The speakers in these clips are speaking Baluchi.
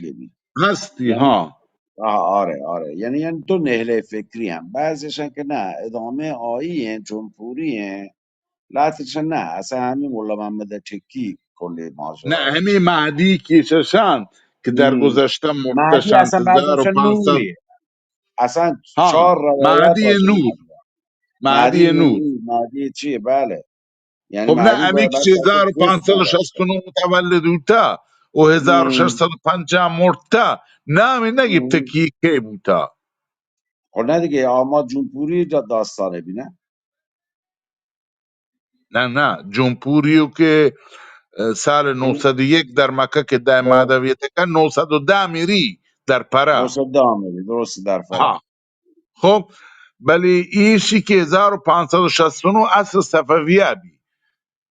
بی. هستی، یعنی، ها. آه، آره، آره. یعنی، یعنی تو نهله فکری هم. بعضیشن که نه، ادامه آیی هن، جمهوری هن. لاتشن نه، اصلاً همین ملا محمد ٹکی کلی ماجرا. نه، همین مهدی کیششان که در گذشته مهدی مرتشن، اصلاً بعضیشن هزار و پانصد. نوری. اصلاً ها، چهار روایت مهدی راجع به نور. مهدی مهدی نور. نور، مهدی چیه؟ بله. یعنی خب نه، مهدی امی باید که چه هزار و پانصد و شست و نه متولد بوتا و هزار و ششصد و پنجاه مرتا، نامی نگیبته کی کی بوتا. خب نه دیگه، آما جمهوری دا-، داستانه بی نه. نه، نه، جمهوریو که، اه، سال نهصد و یک در مکه که دای مهدویت کن، نهصد و ده میری در پره. نهصد و ده میری، درست، در پره. ها. خب، بلی ایشی که هزار و پانصد و شست و نه عصر صفویه بی.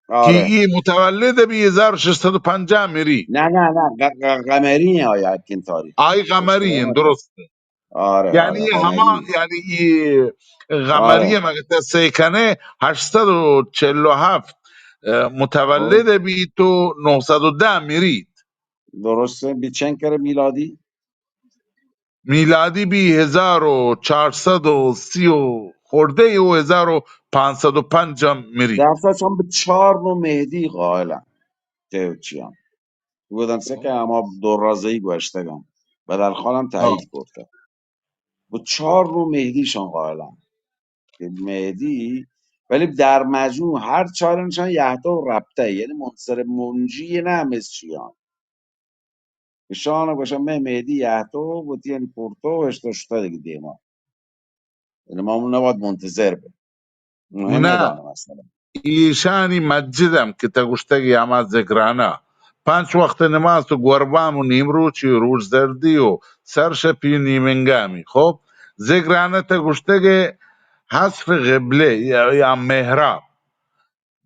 آره. که ای متولد بی هزار و ششصد و پنجاه میری. نه، نه، نه، ق-، ق-، قمری هن آیا اکین تاریخ. آی قمری هن، درسته. آره، یعنی آره، هما، قمری. یعنی ای قمری آره. مگه تصحیح کنه، هشتصد و چهل و هفت، اه، متولد بی تو نهصد و ده میرید. درسته، بی چند کره میلادی؟ میلادی بی هزار و چهارصد و سی و خورده و هزار و پانصد و پنج هم میری. در اصل چون به چهار نو مهدی قائلم. تهوچیان. بودن سه که اما دو رازه‌ای گوشتگم. بدل خانم تایید کرده. به چهار نو مهدیشان قائلم. که مهدی، ولی در مجموع هر چهارشان یهتا و ربطه، یعنی منصرف منجی نه مثل چیان. اشان گوشن مئے مهدی یهتو وتی یعنی پرتو و اشتو شته دیگه دیما. یعنی ما نباید منتظر بیم. مهم نه. ندانم اصلاً. ایشانی مسجد هم که تا گوشتگی هما ذکرانه. پنچ وقت نماز تو گوربام و نیمروچی و روچ زردی و سرشپی و نیمنگامی. خب، ذکرانه تا گوشتگی حذف قبله یا، یا محراب.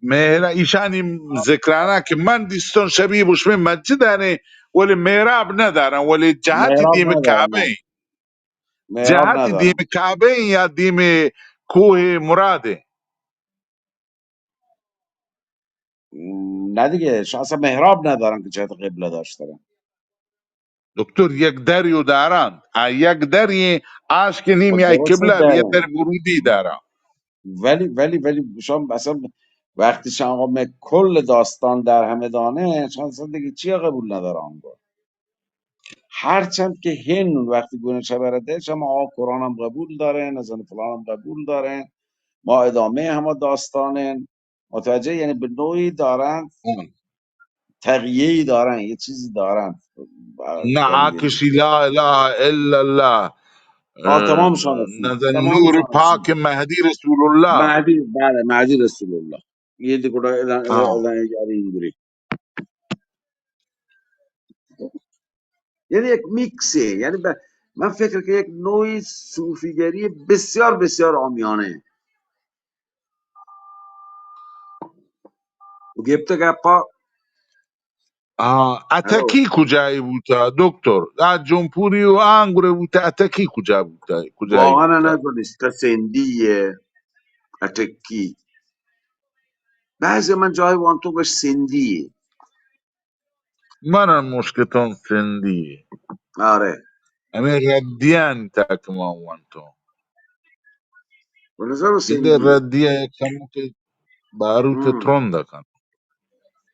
مهرا-، ایشانی ذکرانه که من دیستون شبیه بشمه مسجدانه، ولی محراب ندارن، ولی جهت محراب دیم ندارن. کعبه. محراب جهت ندارن. دیم کعبه یا دیم کوه مراده؟ نه دیگه، ش-، اصلاً محراب ندارن که جهت قبله داشته باشن. دکتر، یک دری و دارند. آ یک دری آش که نیم خب یا درسته قبله، یک دارن. در ورودی دارن. ولی، ولی، ولی شما اصلاً وقتی شما آقا مئے کل داستان در همه دانه، شما اصلاً دیگه چی قبول ندارن آنگاه. هرچند که هن وقتی گونه چه برده، شما آقا قرآن هم قبول دارن، از این فلان هم قبول دارن، ما ادامهٔ همه داستانن، متوجه، یعنی به نوعی دارن، تقیه‌ای دارن، یه چیزی دارن. نه، آ کشی لا اله الا الله. آه، تمامشان هستن. نزن تمامشان نور هستن. پاک مهدی رسول الله. مهدی، بله، مهدی رسول الله. یه دی گڑا الان، الان یاری اینگوری. یعنی یک میکسه، یعنی ب-، من فکر که یک نوعی صوفیگری بسیار، بسیار عامیانه. گپت گپا. آه، اتکی کجایی بوتا، دکتر؟ آ جمپوری و آنگره بوتا، اتکی کجا بوتا؟ کجایی واقعاً بوتا؟ نزانیست، تا سندیه، اتکی. بعضی من جای وانتو گوش سندیه. من هم مشکتون سندی. آره. همین ردیانی تک ما وانتو. به نظر سندی. ردیه یک کمو که باروت ترند کن.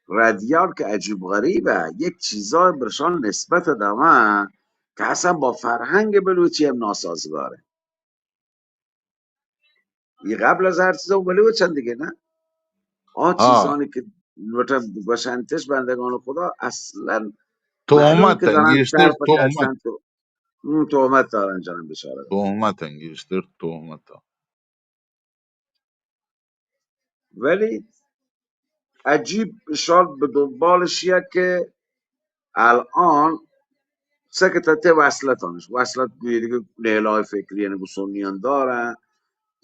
ردیان که عجیب غریبه. یک چیزای برشان نسبت دامن که اصلاً با فرهنگ بلوچی هم ناسازگاره. یه قبل از هر چیز اون بلوچن دیگه، نه؟ آ چیزانی که لوٹن گوشنتش بندگان خدا اصلاً معلوم که تهمتن، دارن گیشتر شرف تهمت. هستن تو-، اون تهمت دارن جناب بیچاره. تهمتن، گیشتر تهمتن. ولی عجیب شال به دنبالشیه که الان سکتته وصلتانش، وصلت گویه دیگه نهله‌های فکری یعنی گو سنیان دارن،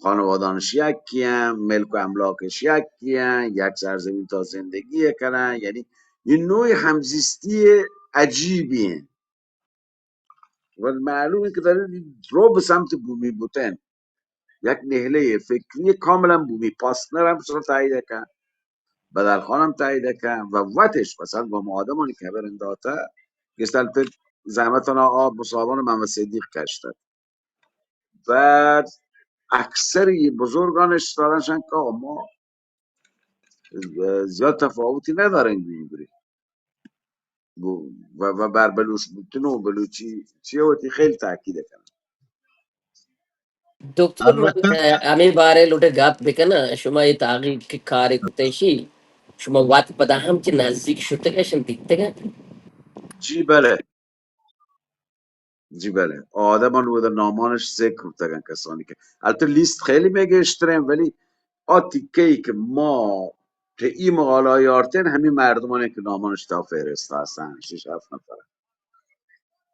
خانوادانش یکی‌ان، ملک و املاکش یکی‌ان، یک سرزمین تا زندگی کنن، یعنی یه نوع همزیستی عجیبیه. و معلومه که داره رو به سمت بومی بوتن. یک نهلهٔ فکری کاملاً بومی، پاسنر هم شما تایید کن، بدرخان هم تایید کن و وتش مثلاً گام آدمانی که خبر انداته، گشت البته زحمتانا آ مصاحبان محمد صدیق کشتگ. بعد اکثر ای بزرگانش دارن شن که ما زیاد تفاوتی ندارن بی بری. و، و بر بلوچ بوتن و بلوچی چی وتی خیلی تاکید کنن. دکتر، من، البته، اه، ہمے بارے لوٹے گپ بکناں، شما اے تحقیق کہ کارے کتہ ایشی، شما وت پدا ہم چہ نزیک شتگ اش دیتگ؟ جی بلے، جی بلے، آدمان اودا نامانش ذکر بوتگن کسانی کہ، البته لیست خیلی می گیشتریں، ولی آ تیکه ای که ما ته ای مقاله آرتین، همین مردمانی که نامانش تا فهرست هستن، شش هفت نفر.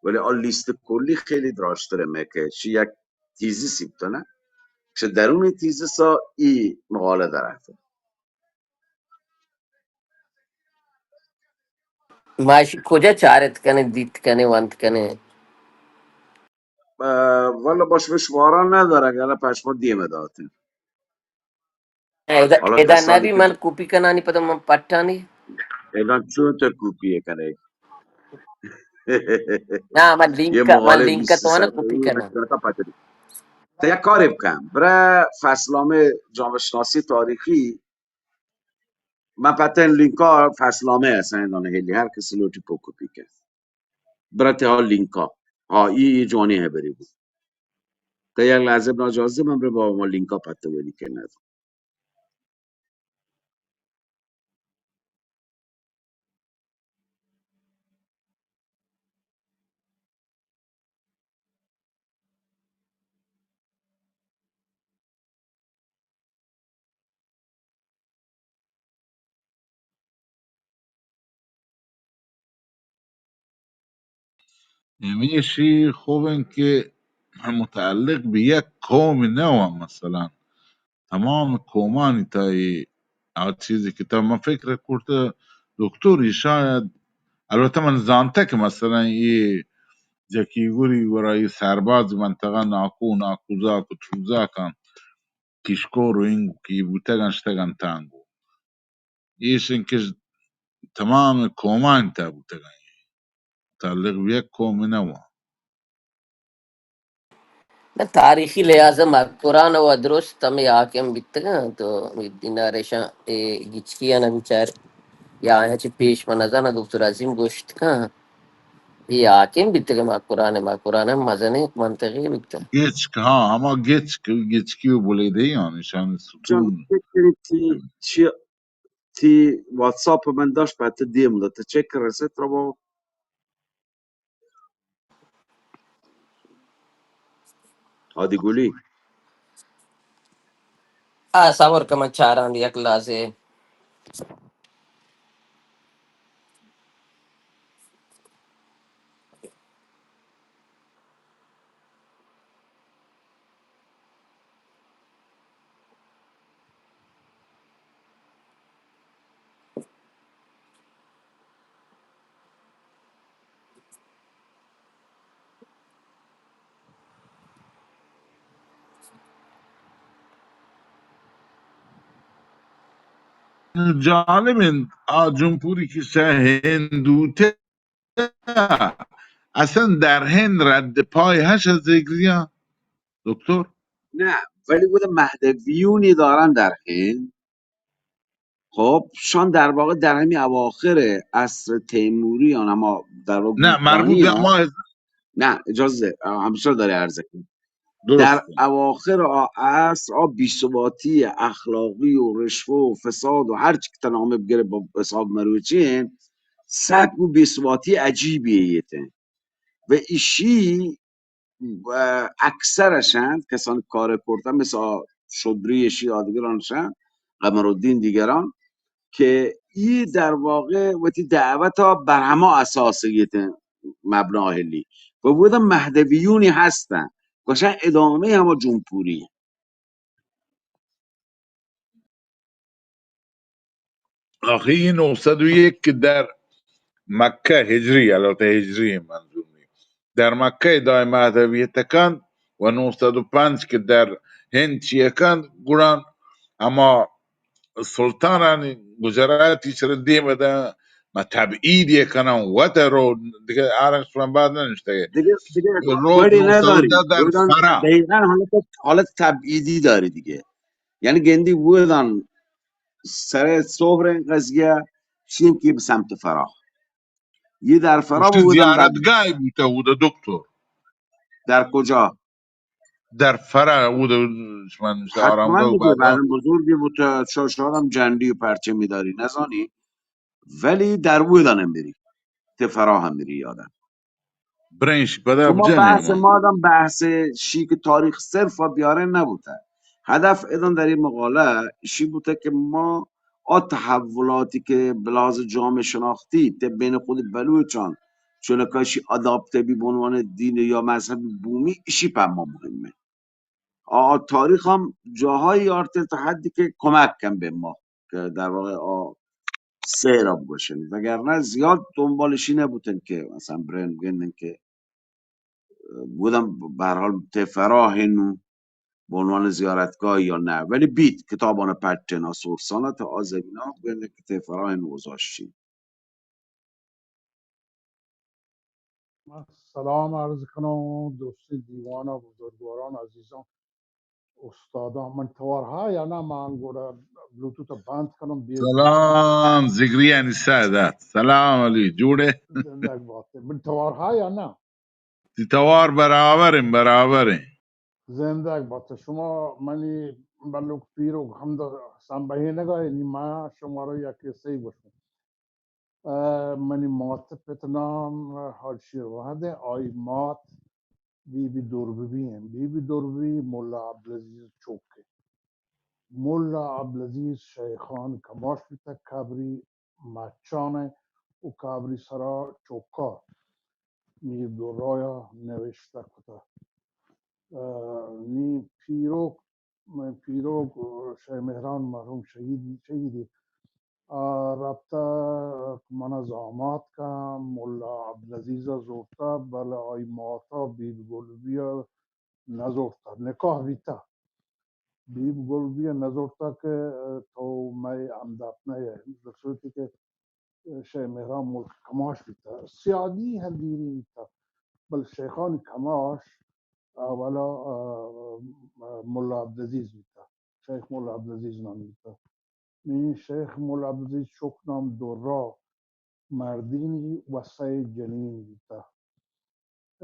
ولی آ لیست کلی خیلی دراجتره می که چی یک تیزیسی بوته نه، چه درون تیزیسا ای مقاله درهته. ما ایشی کجا چارت کنیں، دیت کنیں، ونت کنیں؟ اه، والا با شما شمارا ندارم، اگر پشما دیم داتیم. ادا، حالا ادا کسانی نبی که من کپی کنانی پدا من پٹانی. ادا چون تو کپی کنی؟ نه، من یه لینک، من مقاله لینک بیست تو نه صفحه‌ای کپی کنم. تا یک کاری بکن، برای فصلنامهٔ جامعه شناسی تاریخی، من پتن لینکا فصلنامه هستن، دانه هلی هر کسی لوٹی پو کپی کن. برای ته ها لینکا. ها، ای، ای جوانی هبری بود. تا یک لحظه بنا اجازه من برای با ما لینکا پته ودی کنه. ہمیشی خوب انت کہ متعلق بہ یک قوم نہ وان، مثلاً تمام قومانی تہا اے آ چیزے کہ تہ من فکر کرتہ دکتر، اے شاید، البتہ من زانتہ کہ مثلاً اے جکیگوری گورا اے سرباز منطقہ ناکو، ناکوزاک و توزاکاں کیشکور و اینگو کہ اے بوتگاں شتگاں تانگو. ایش انت کہ تمام قومانی تہا بوتگاں، متعلق بہ یک قوم نہ وان. نہ، تاریخی لحاظ ء مکران و درست ہمے حاکم بیتگاں، تو محی الدین ریشاں اے گچکی آناں بچار، یا آیاں چہ پیش من نزاناں، دکتر عظیم گوشت کن، اے حاکم بیتگ مکران، مکران ہم مزنیں منطقے بیتگ. گچک، ہاں، ہما گچک، گچکی و بلیدہی آں، نشان ستون. جان، فکر کنی تی چی، تی واتساپ من داشت، بعد تی دیم داد، تی چک رسیت رو با. ہادی گلی. آ، صبر کن، من چاراں یک لحظے. جالب انت، آ جمپوری کہ شہ ہندوتے اصلاً در ہند رد پای ہش از زگریاں، دکتر؟ نه، ولی گوده مهدویونی دارن در هند. خب، شان در واقع در همین اواخر عصر تیموریان، اما در واقع نه، مربوط گوتانیان. اما از نه، اجازه، همچنان داره عرض کنم. درست. در اواخر آ عصر، آ بی‌ثباتی اخلاقی و رشوه و فساد و هر چی که تنامه بگره با حساب مروچین، سک و بی‌ثباتی عجیبی ایتن. و ایشی و اکثرش انت کسانی کار کرتن، مثل شدری اشی آدگرانش انت، قمرالدین دیگران، که ای در واقع وتی دعوت ها بر هما اساس گیتن مبنا هلی. و بودن مهدویونی هستن، گوشن ادامهٔ هما جمهوری. آخی نو سد و یک کہ در مکہ ہجری، البتہ ہجری منظور نی، در مکہ ادعای مہدویت کنت و نو سد و پنچ کہ در ہند چیئے کنت، گڑا ہما سلطانانی گجراتی چرا دیم دن، تبعید یے کنن، وت رو دیگه آرش من بعد ننشته. دیگه دیگه رو وڑی نداری. در فرا. دقیقا حالت حالت تبعیدی داری دیگه. یعنی گندی بودن سر صبر این قضیه، چین که به سمت فرا. یه در فرا بودن، زیارتگاهی بوده بوده دکتر. در کجا؟ در فرا بوده. من آرامگاه و بازار بزرگی بوده، شاید هم جندی و پرچمی داری، نزانی، ولی در بودن هم بری، ته فرا هم بری یادم. برنش پدا ما بحث ما آدم بحث شی که تاریخ صرف بیاره نبوده. هدف ادن در این مقاله ایشی بوده که ما آ تحولاتی که بلاز جامعه شناختی ته بین خود بلوچان چون کاشی آداپته بی به عنوان دین یا مذهب بومی، ایشی پر ما مهمه. آ تاریخ هم جاهایی آرته تا حدی که کمک کن به ما که در واقع آ سیر هم گوشن، وگرنه زیاد دنبالشی نبوتن که مثلا برن بگندن که بودم به هر حال ته فرا هنو به عنوان زیارتگاه یا نه، ولی بیت کتابان پٹن آ سورسان تا آ زمینه بگندن که ته فرا هنو گذاشتین. من سلام عرض کنم دوستین دیوان و بزرگواران عزیزان استادان. من توار ها یا نه؟ من گوڑا بلوتوت بند کنم بیا. سلام زگری انی سادات. سلام علی، جوڑے؟ زندگ باتے. من توار ها یا نه؟ تی توار برابر ایں، برابر ایں. زندگ باتے. شما منی بلوک پیروک ہمدا سمبہینگا، نی ما شما رو یک قصہ گوشوں. اه، منی مات پت نام حاج شیر وہد ایں، آئی مات بی بی دربی ایں. بی بی دربی ملا عبدالعزیز چوک ایں. ملا عبدالعزیز شیخان کماش بیتگ، قبری مچان ایں و قبری سرا چوکا میر درایا نوشتہ کتہ. اه، نی پیروک، من پیروک شہ مہران مرحوم شہید، شہیدی، آ، رپتہ منا زامات کن، ملا عبدالعزیز ء زرتہ، بلے آئی ماتا بیب گلبی ء نزرتہ، نکاح بیتہ. بیب گلبی ء نزرتہ کہ تو مئے ہمدپ نہ ئے، در صورتی کہ شہ مہران ملک کماش بیتہ، سیادی ہم دیری بیتہ، بل شیخانی کماش اولا، اه، ملا عبدالعزیز بیتہ، شیخ ملا عبدالعزیز نام بیتہ. نی شیخ ملا عبدالعزیز چک نام درا مردینی و سئے جنین بیتہ،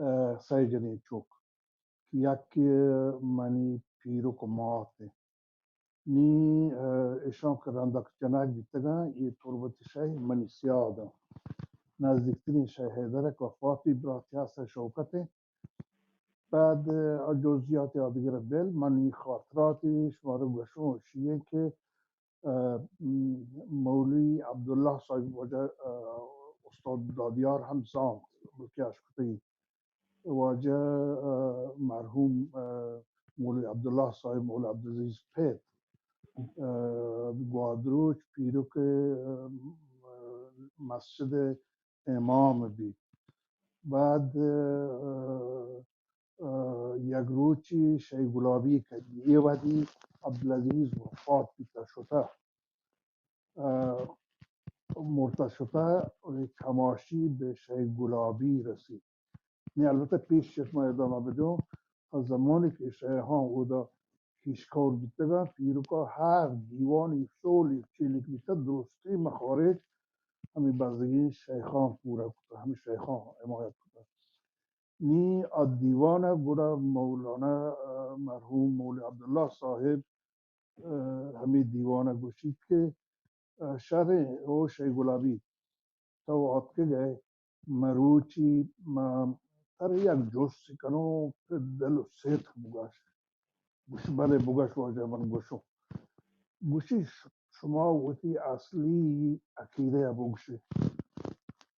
اه، سئے جنین چک. یک منی پیرک و مات انت. نی، اه، ایشاں کہ رندک جنگ بیتگاں، اے تربت شہ منی سیاد انت. نزدیکترین شہ حیدر ء کہ وفات بی، براتی ہست شوکت انت. بعد، اه، جزئیات آدگر بل، من اے خاطراتی شما رو گوشوں، اشی انت کہ، اه، م-، مولوی عبداللہ صاحب واجہ، اه، استاد دادیار ہم زانت، بلکہ اشکتگی. واجہ، اه، مرحوم، اه، مولوی عبداللہ صاحب مولوی عبدالعزیز پت، اه، گوادروچ پیرک، اه، مسجد امام بی. بعد، اه، اه، یک روچی شہ گلابی کدی. اے وہدی عبدالعزیز وفات بیتہ شتہ. اه، مرتہ شتہ، کماشی بہ شہ گلابی رسی. نی البتہ پیش چہ شما ادامہ بدوں، تا زمانی کہ شیخان اودا پیشکور بیتگاں، پیرکا ہر دیوانی سولی چیلک بیتہ، درستی مخارج ہمیں بزگین شیخان پورا کتہ، ہمیں شیخان حمایت کتہ. نی آ دیوان ء گڑا مولانا، اه، مرحوم مولوی عبداللہ صاحب، اه، ہمے دیوان ء گوشیت کہ، اه، شریں، او شے گلابی، تو آتکگ ئے، مروچی ما ترا یک جستے کنوں، پہ دل و ستک بگش. گوش بلے بگش واجہ من گوشوں. گوشی ش-، شما وتی اصلی عقیدہ ء بگوشے.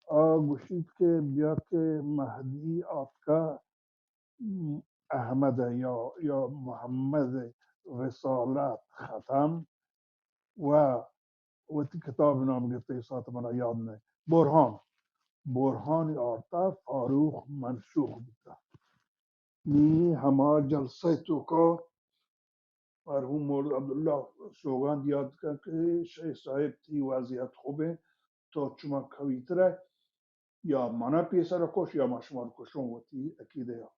آ گوشیت کہ بیا کہ مہدی آتکا، م-، احمد ء یا، یا محمد ء رسالت ختم و وتی کتاب نام گپتہ، اے ساعت منا یاد نہ. برہان، برہانی آرتا فاروق منسوخ بیتا. نی ہما جلسہ توکا مرحوم مولوی عبداللہ سوگند یاد کن کہ شیخ صاحب، تی وضعیت خوبیں، تو چما کویترے، یا منا پیسر کش یا ما شمار کشوں وتی عقیدہ یا۔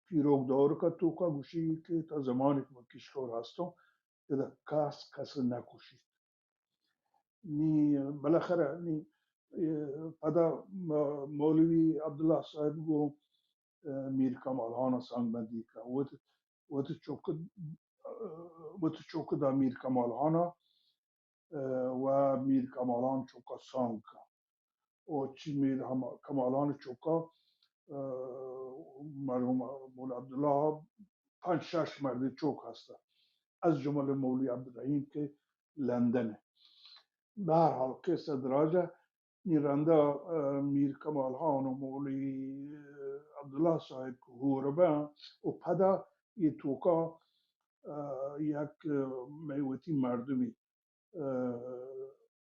پیروک دور کا توکا گوشی کہ تا زمانے کہ من کشکور ہستوں، ادا کس کس نہ کشیت۔ نی بالاخرہ نی، اے، پدا م-، مولوی عبداللہ صاحب گو، اے، میر کمال خان سنگ بندی کا۔ وت، وت چوک، اے، وت چوک دا میر کمال خان، اے، و میر کمال خان چوکا سانگ کا۔ و چی میر ہم کمالان چوکا، اے، مرحوم مولا عبداللہ پنچ شش مردی چوک ہستا۔ از جملہ مولوی عبدالرحیم کہ لندن ہے۔ بہرحال قصہ دراجہ، نی رندا، اے، میر کمال خان و مولوی، اے، عبداللہ صاحب کہ ہور بن و پدا یہ توکا، اے، یک، اے، مئے وتی مردمی، اے،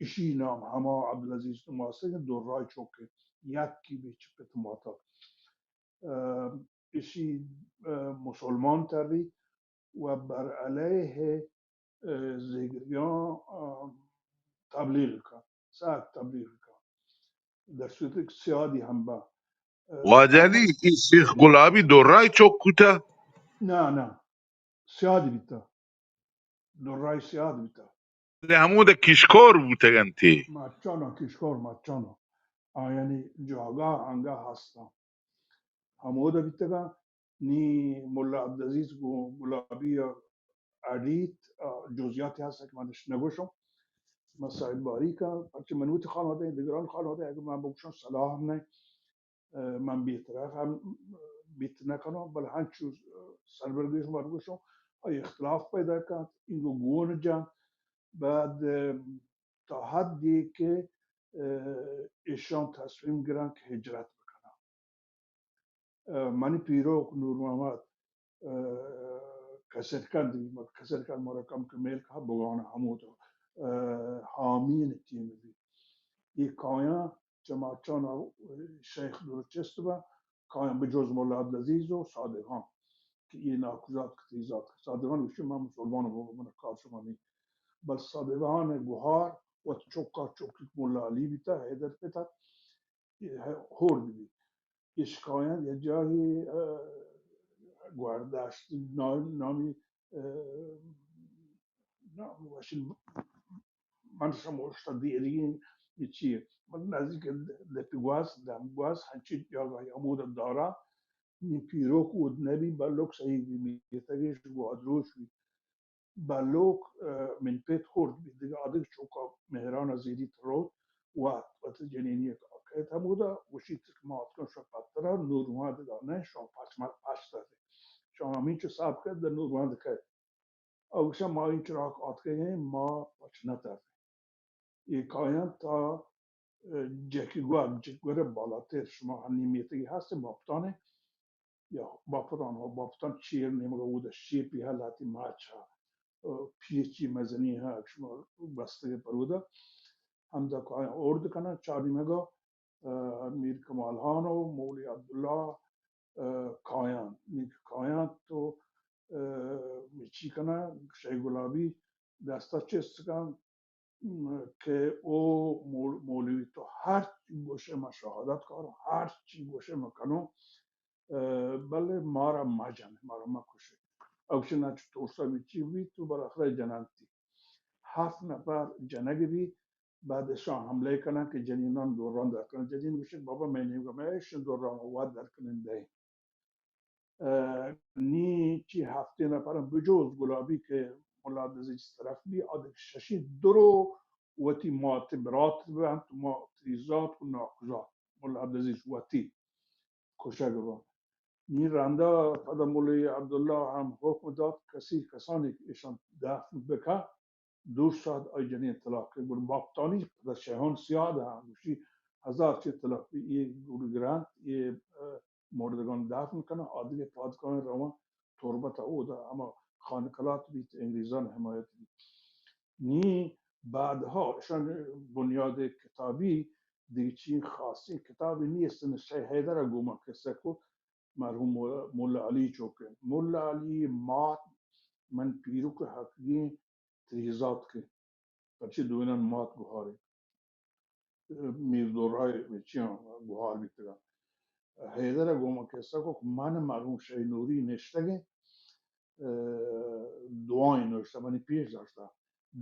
اشی نام ہما عبدالعزیز نماسگ درائے چوکے یکی بی چہ پت ماتا۔ اے، اشی، اے، مسلمان تری و بر علیہ، اے، زیگریان، اے، تبلیغ کا، سخت تبلیغ کا۔ در صورت ایک سیادی ہم با، اے، واجہ علی، ای شیخ گلابی درائے چوک کتا؟ نہ، نہ۔ سیاد بیتا۔ درائے سیاد بیتا۔ بلے ہمود کشکور بوتگ انت۔ مچانا کشکور مچانا۔ آیانی جاگہ انگا ہستاں۔ ہمود بیتگا نی ملا عبدالعزیز گو گلابی اڈیت، آ، جزئیات ہست کہ من اش نگوشم۔ من صاحب باریکا، پرچہ من وتی خانوادہ، دگران خانوادہ، اگر من بگوشم صلاح نہ۔ اے، من بے طرف ہم بیت نہ کنوں، بلے ہنچو سربرگی شما گوشوں، آئی اختلاف پیدا کنت، اینگو گون جنت، بعد، اے، تا حدی کہ، اے، ایشان تصمیم گرن کہ ہجرت بکنن۔ اے، منی پیروک نور محمد، اے، کسرکند بی، مگر کسرکند مارا کم کہ میل کہ بگانا ہمود، اے، حامین ٹیم بی۔ یہ کایاں چہ ماچان شیخ درچست بہ کایاں بجوز ملا عبدالعزیز و صادقان کہ یہ ناکوزات کہ تیزات۔ صادقان گوشی من مسلمان ہوں، من کار شما نہیں۔ بل صادقان گوہار و چوکا چوکی ملا علی بیتا، حیدر پتا، یہ ہورد بی۔ اش کایاں یہ جاہی، اے، گورداشت نام-، نامی، اے، نام وشن من شما اشتا دیرین چی، من نزدیک دپی گواز، دم گواز، ہنچی جاگہ ہمود دارا، نی پیروک اود نبی، بلوک صحیح بی، میتگش گوادروش بی۔ بلوک، اے، من پیت خورد بی، دگہ آدگ چوکا مہران زیریت روت، وات، وت جنینی کیت ہمودا، گوشیت کہ ما اتکن شو پترا، نور ما دگہ نہ، شو پچ ما-، پچ تر۔ شو ہمین چو صاحب کرد، نور ما دکیت۔ او گوشاں ما این چراغ آتکگیں، ما پچ نہ تر۔ اے کایاں تا، اے، جکی گور، جکی گور بالاتر شما ہنی میتگی ہست، باپتانے، یا باپتان، و باپتان چیر نیمگا اودا شیپی ہلاتی ماچا، اے، پیچی مزنی ہا، شما بستگے پرودا، ہمدا کایاں اورد کنن، چار نیمگا، اے، میر کمال خان و مولی عبداللہ، اے، کایاں، نی کایاں تو، اے، چی کنن، شے گلابی دستا چست کن، کہ او مول-، مولوی تو ہر چی گوشے من شہادت کاروں، ہر چی گوشے من کنوں، اے، بلے مارا مجن، مارا مکشے۔ اگشن چہ ترسا بی چی بی تو بالاخرہ جننتی۔ ہفت نفر جنگ بی، بعد اشان حملہ کنن کہ جنینان دوران در کنن۔ جنین گوشن بابا میں نیمگا، میں اشن دوران واد در کنن دیں۔ اے، نی چی ہفتیں نفر بجوز گلابی کہ ملا عبدالعزیز طرف بی، آدگ ششی درو وتی مات برات بنت، مات تریزات و ناکوزات ملا عبدالعزیز وتی کشگ بنت۔ نی رندا پدا مولوی عبداللہ ہم حکم دات، کسی کسانی کہ ایشان دفن بکن، دو ساعت آئی جنین طلاق کن۔ گڑا باپتانی پدا شیہان سیاد ہم گوشی، ہزار چی طلاق بی، یہ گڑ گرانت، یہ، اے، مردگان دفن کنن، آدگہ پادگاہیں روان تربت اودا ہما خانقلات بیت، انگریزان حمایت بیت۔ نی بعدها اشان بنیاد کتابی دیگه چی خاصی کتابی نیست، شیخ حیدر گوما قصہ کو، مرحوم مولا، مولا علی چوکہ۔ مولا علی مات من پیرک حقگیں تریزات کے، پرچے دوینان مات گوہارے۔ میردورای چیاں گوہار بیتگاں۔ حیدر ءَ گوں من کسہ کو کہ من مرحوم شہید نوری نشتگیں، اه، دعائیں نوشتہ منی پیش داشتہ،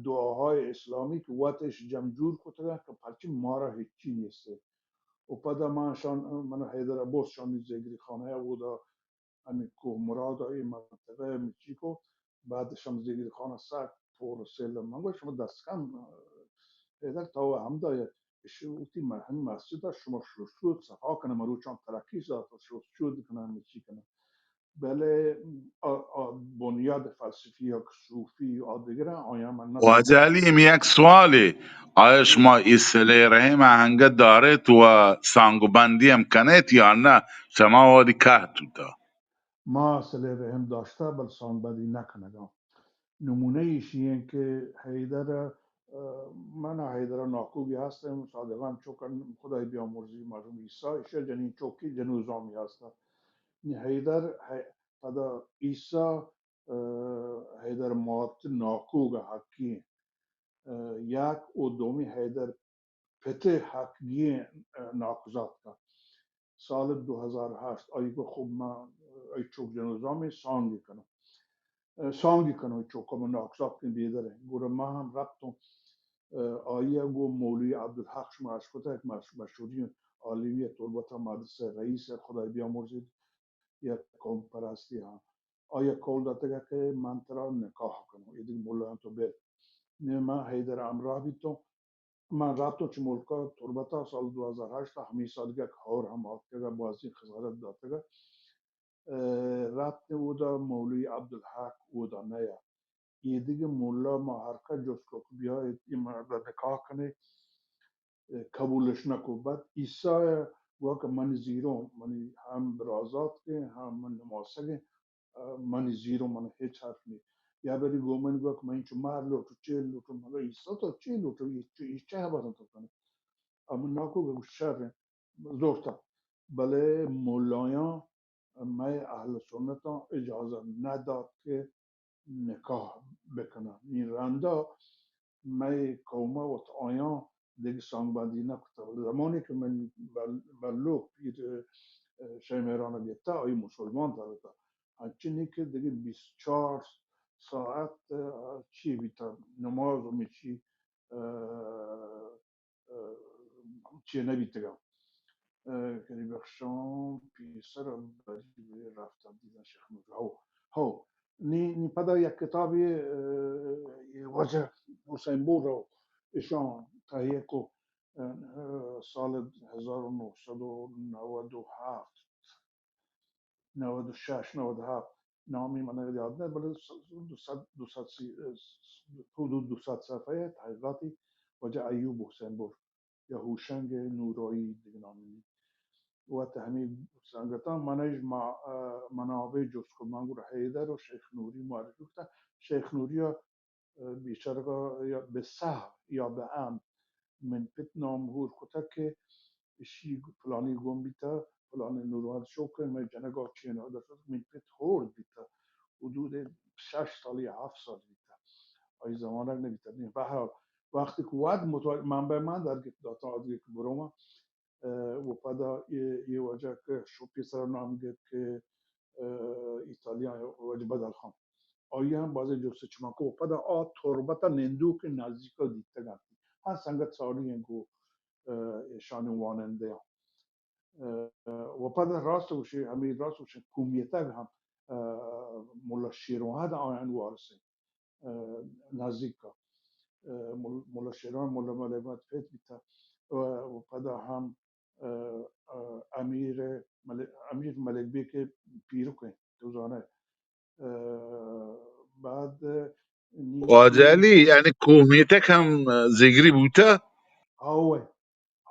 دعاهای اسلامی کہ وت اش جم جور کتگاں کہ پرچی مارا ہچی نیستے۔ و پدا من شان، من حیدر ءَ برت شانی زگری خانہ ءَ، اودا ہمے کوہ مراد ءَ اے منطقہ ءَ ہمے چی کو، بعد شم زگری خان ءَ سک پور و سیل۔ من گوشت، شما دست کن، حیدر، تو ہمدا اش وتی مہ-، ہمے مسجد ءَ شما شست شود صفا کنہ، مروچاں ترقی دات، شست شود کنہ، ہمے چی کنہ۔ بلے آ، آ بنیاد فلسفی یا کہ صوفی یا دگراں، آیاں من نہ واجہ علی، ہمے یک سوالے، آیا شما اے صلہ رحم ءَ انگت داریت و سانگ و بندی ہم کنیت یا نہ؟ شما وہدی کہت بوتا؟ ما صلہ رحم داشتہ، بل سانگ بندی نہ کنگاں۔ نمونہ ایشی انت کہ حیدر، اه، من ءَ حیدر ءَ ناکوگی ہست انت، صادقان چوکا خدای بیامرزی، مرحوم عیسی، ایشی ءَ جنین چوکی جنوزامی ہست انت۔ نی حیدر، حی-، پدا عیسی، اه، حیدر مات ناکوگ ءَ حقی انت۔ اه، یک و دومی حیدر پت ءِ حقگیں، اه، ناکوزاتک انت۔ سال دو ہزار ہشت آئی گو خب من، اه، آئی چوک جنوزامی سانگی کنوں۔ اه، سانگی کنوں، چوک من ناکوزاتکیں بیدر انت۔ گڑا من ہم رپتوں، اه، آئی ءَ گو مولوی عبدالحق، شما اشکتہ، یک مش-، مشہوریں عالمی ءَ، تربت ءَ مدرسہ رئیس ءَ، خدای بیامرزیت، یک قوم پرستی ہاں۔ آئی ءَ قول داتگ کہ من ترا نکاح کنوں، اے دگہ ملایاں تو بل۔ نی من حیدر ءَ ہمراہ بیتوں۔ من رپتوں چہ ملک ءَ تربت ءَ سال دو ہزار ہشت ءَ، ہمے سال یک ہور ہم آتکگ ءَ بازیں خسارت داتگ ءَ۔ اه، رپتیں اودا مولوی عبدالحق اودا نیا۔ اے دگہ ملا ما ہر کس جست کو کہ بیا اے مرد ءَ نکاح کنے، اه، قبولش نہ کو۔ بعد عیسی ءَ گوا کہ من زیروں، منی ہم برازاتکیں، ہم من نماسگیں، اه، منی زیروں، من ہچ حرف نی۔ یا بری گو من گوا کہ من چو مہر لوٹو، چیل لوٹو، مگا عیسی تو چی لوٹو، اے چو، اے چہ بازن تو کنے؟ ام ناکو گو شر انت، زورتا۔ بلے ملایاں مئے اہل سنتاں اجازت نہ دات کہ نکاح بکناں۔ نی رندا مئے قوم ءَ وت آیاں دگہ سانگ بندی نہ کتہ۔ زمانے کہ من بل-، بلوک پیر، اه، شے مہران ءَ گپتہ، آئی مسلمان ترتہ۔ انچنی کہ دگہ بیست چار ساعت، اه، چی بیتہ، نماز و مچی، اه، اه، چی نہ بیتگاں۔ اه، کدی بخشاں پیسر بری رفتن دیدن شیخ نور۔ ہو، ہو۔ نی، نی پدا یک کتابے، اه، اے واجہ حسین بور رو اشاں تہیہ کو، اه، سال ہزار و نو سد و نود و ہفت، نود و شش، نود و ہفت، نامی من یاد نہ، بلے دو سد، دو سد سی، حدود دو سد صفحہ ءِ تحقیقاتی واجہ ایوب حسین بور یا ہوشنگ نورایی دگہ نامی۔ وت ہمے سنگتاں من اش ما-، اه، منابع جست کو، من گڑا حیدر و شیخ نوری معرفی کتا۔ شیخ نوری ءَ بیچارگا یا بہ سہو یا بہ عمد من پت نام ہور کتگ کہ اشی پلانی گون بیتہ، پلانی نورمحمد چوک ءَ مئے جنگا چین ءَ در شت، من پت ہورد بیتہ، حدود شش سال یا ہفت سال بیتہ، آئی زمانگ نہ بیتہ۔ نی بہرحال وقتی کہ وت متوجہ، من بہ من در گپت داتاں، آدگہ کہ برو من اه، و پدا اے، اے واجہ کہ شو پیسرا نام گپت کہ، اه، ایتالیا واجہ بدل خان۔ آئی ہم بازیں جست چمان کو۔ و پدا آ تربت ءَ نندوک نزدیک ءَ دیتگ انت۔ ہاں، سنگت سالی ہیں گو، اه، ایشانی وانندہ ہیں۔ اه، و پدا راست گوشے، ہمیں راست گوشے، کومیتگ ہم، اه، ملا شیروہد آیان وارث ہیں۔ اه، نزیک ءَ، اه، مل-، ملا شیران، ملا ملک محمد پت بیتہ، اه، و پدا ہم، اه، اه، امیر ملک، امیر ملک بیگ ءِ پیرک انت، تو زانئے۔ اه، بعد نی-، واجہ علی، یعنی کوہ میتگ ہم زگری بوتہ؟ ہاؤ،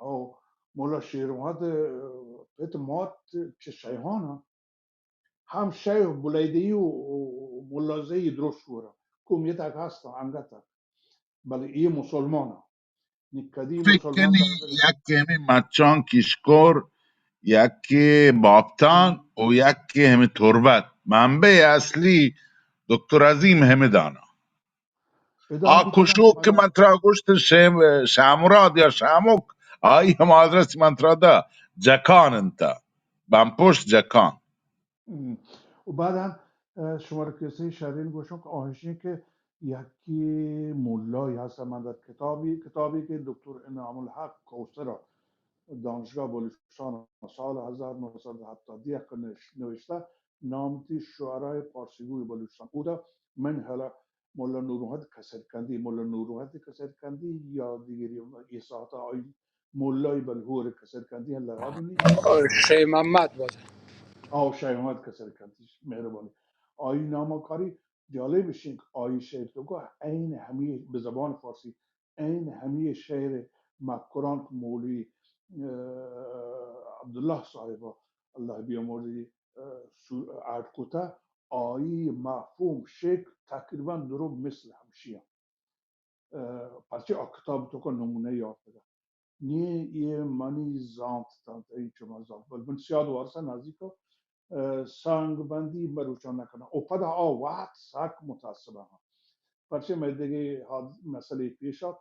ہاؤ، ملا شیروہد ءِ پت مات چہ شیہان ءَ۔ ہم شیخ بلیدئی و، و ملازئی درست گورا۔ کومیتگ ہست انگت، بلے اے مسلمان ءَ۔ نی کدی فکر مسلمان کنی در یک ہمے مچان کشکور، یک باپتان و یک ہمے تربت۔ منبع اصلی دکتر عظیم ہمدان ءَ۔ ادا آ ہم کشوک کہ من ترا گوشت شیم-، شامراد یا شامک، آئی ہما آدرس من ترا دا، جکان انت، بمپشت جکان۔ ہم۔ و بعد ہم، اه، شمارا کسہ شرین گوشم کہ آہشیں کہ یکی ملای ہست من در کتابی، کتابی کہ دکتر انعام الحق کوثر دانشگاہ بلوچستان سال ہزار نو سد ہپتاد یک نش-، نوشتہ، نام تی شعرای پارسی گوی بلوچستان۔ اودا من حالا ملا نور محمد کسرکندی، ملا نور محمد کسرکندی یا دیگری، یہ ساعت آئی ملای بلہور کسرکندی ہم لگا دنی۔ شیخ محمد باز۔ آو شیخ محمد کسرکندی، مہربانی۔ آئی نامہ کاری جالب شنک، آئی شعر تو کو عین ہمی بہ زبان فارسی، عین ہمی شعر مکران کہ مولوی، اه، عبداللہ صاحب اللہ بیامرزی، اه، سو-، اڈ کتہ، آئی مفہوم شکل تقریباً درو مثل ہمشی انت۔ اه، پرچہ آ کتاب توکا نمونہ یارتگا۔ نی یہ منی زانت تنت، ای چما زانت۔ بل من سیاد وارسا نزدیکا، اه، سنگ بندی مروچان نکنم۔ او پدا آ وقت سک متاسبہ ہم۔ پرچہ میں دگہ حاد-، مسئلہ پیش آت،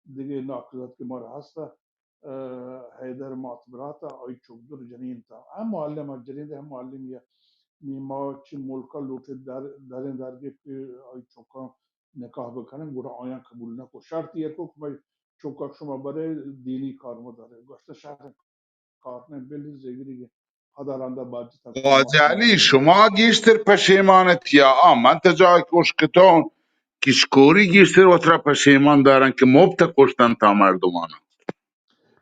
دگہ ناکوزات کہ مارا ہستا، اه، حیدر مات براتا، آئی چوک در جنین تا۔ ہم معلم جنین دے، ہم معلم یا۔ نی ما چی ملکا لوٹے در، دریں در گپت کہ آئی چوکاں نکاح بکنن، گڑا آیاں قبول نکو۔ شرط یہ کو کہ مئے چکک شما برے دینی کار مدارے۔ گوشت شر کار نہ، بلی زگری گے۔ پدا رندا باجتا۔ واجہ علی، شما گیشتر پشیمان ات یا آ؟ من تجا کش کتون کشکوری گیشتر وترا پشیمان دارن کہ مفت کشتن تا مردمان۔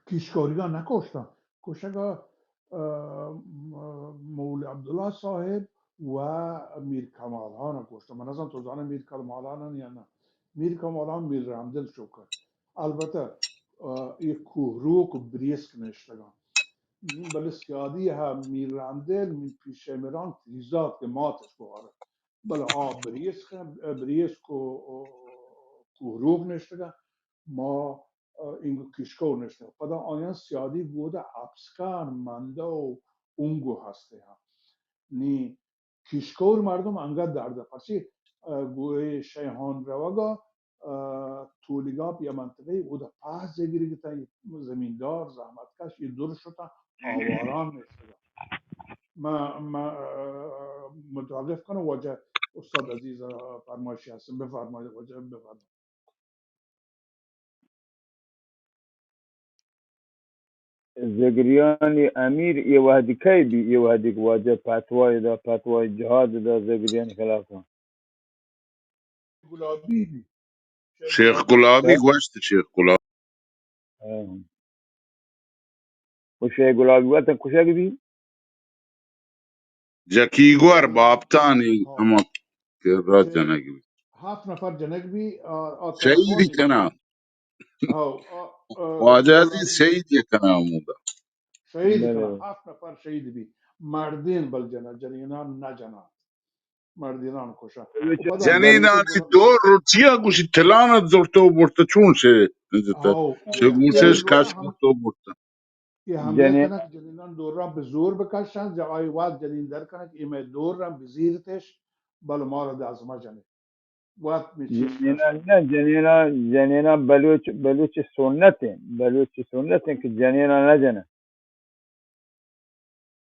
کیشکاریگاں نہ کشتاں۔ کشگا، اه، م-، مولوی عبداللہ صاحب و میر کمال خان کشتاں۔ من نزان تو زانے میر کمال خان یا نہ۔ میر کمال خان میر رحمدل چوکا۔ البتہ، اه، یہ کوہروک و بریسک نشتگاں۔ بلے سیادی ہا میر رحمدل، میر پیشے میران تیزات کہ ماتش بوارہ۔ بلے آ بریسک، بریسک و، و کوہروک نشتگاں۔ ما، اه، اینگو کیشکور نشتہ۔ پدا آیاں سیادی گودا اپسکان، مندہ و اونگو ہستے ہاں۔ نی کیشکور مردم انگت درد پرچی، اه، گوئے شیہان روگا، اه، تولیگاپ یا منطقہ اودا پاس زگری گتا زمیندار، زحمت کش، یہ دور شتا آواران نشتگا۔ ما، ما، اه، متوقف کنو واجہ استاد عزیز، اه، فرمائشی ہستن، بفرمائے واجہ، بفرمائے۔ زگریانی امیر یہ وہدی کئی بی؟ یہ وہدی کہ واجہ فتوای دا، فتوای جہاد دا زگریانی خلاف۔ گلابی بی۔ شیخ گلابی، گوشت شیخ گلابی۔ ہاں۔ و شیخ گلابی وطن کشگ بی؟ جکیگور باپتانی ہما کہ را جنگ بی۔ ہفت نفر جنگ بی، آ، آ، شہید کنا۔ ہاں، آ، آ، واجہ عزیز شہید کنا ہمودا۔ شہید کنا، ہفت نفر شہید بی۔ مردین بل جنا، جنینان نہ جنا۔ مردینان کشا۔ جنینانی دو روچیا گوشی تلانت زرتو برتو چون شے؟ ہاں۔ چه گوشش کش برتو برتو۔ یہ حملہ کنک جنینان دوران بہ زور بکشن، جا آئی وقت جنین در کنک، یہ میں دوران بزیرتش، بل مارا دازما جنے۔ وقت میں چیز جنینان نہ، جنینان، جنینان بلوچ، بلوچ سنت ہیں، بلوچ سنت ہیں کہ جنینان نہ جنن۔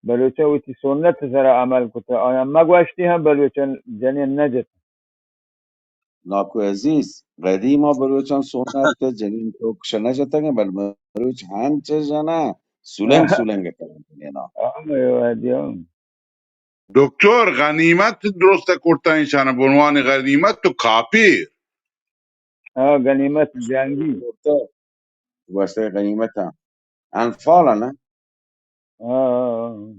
بلوچا وتی سنت سرا عمل کتا، آیا مگوشتی ہم بلوچان جنین نہ جت۔ ناکو عزیز، قدیما بلوچان سنت ات، جنین چوکش نہ جتگن، بل مروچ ہنچ جنن، سولنگ سولنگ کنن جنینا۔ ہاں، اے وہدی ہم۔ دکتر، غنیمت درست کرتا انسان، بنوان غنیمت تو کافی۔ ہاں، غنیمت جنگی۔ گوشتہ غنیمت ہاں۔ انفال نا؟ ہاں، ہاں، ہاں۔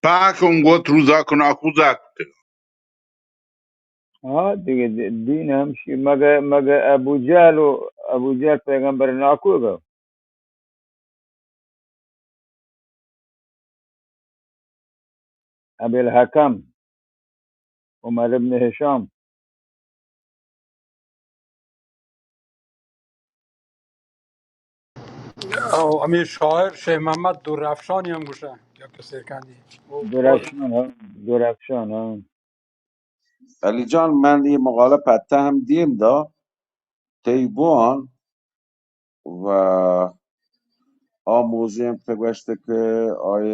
پاک ہم گوت روزا کنا خوزا کتے۔ ہاں، دیگہ دی-، دین ہمشی، مگہ، مگہ ابو جہل و ابو جہل پیغمبر ناکو گا۔ ابی الحکم، عمر ابن ہشام۔ او ہمے شاعر شیخ محمد درافشانی ہم گوشن، یا کسے کندی۔ درافشان، ہاں، درافشان، ہاں۔ علی جان، من یہ مقاله پتہ ہم دیم دا، تئی بوان، و آ موضوع ہم تو گوشت کہ آئی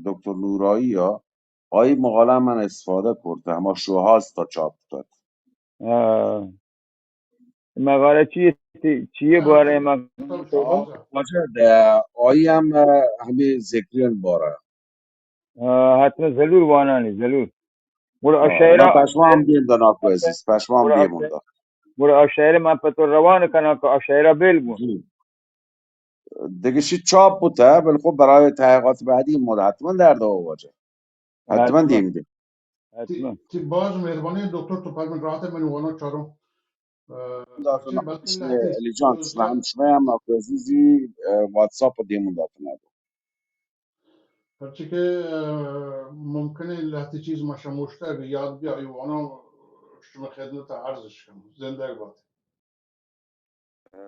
دکتر نورایی ءَ، آئی مقاله من استفاده کرته، ہما شوهاز تا چاپ کرد. آه. مقاله چی، چی باره؟ من واجه ده، آئی هم، اه، همے ذکریان باره. آه، حتما ضرور وانانی، ضرور. گڑا آه، اشعرا من پشما هم دیم دناکو عزیز، پشما هم گڑا دیم اشعر-، دناکو. گڑا اشعر من پتو روان کناں کہ اشعرا بیل گون. جی. دگه چی چاپ بوته، بلکل برای تحقیقات بعدی ما حتما در دو واجه. حتما حتما. Them them. حتما. تی، تی باز مهربانی دکتر، تو پر من راحت من وانا چارم. اه، داتو چی نه بلکه چی لحظه علی جان، چی شما هم، شما هم ناکو عزیزی، اه، واتساپ و دیمون داتو نه. هرچی که، اه، ممکنه لحظه چیز ما شموشته اگه یاد بیا ایوانا شما خدمت عرضش کنم. زنده باد.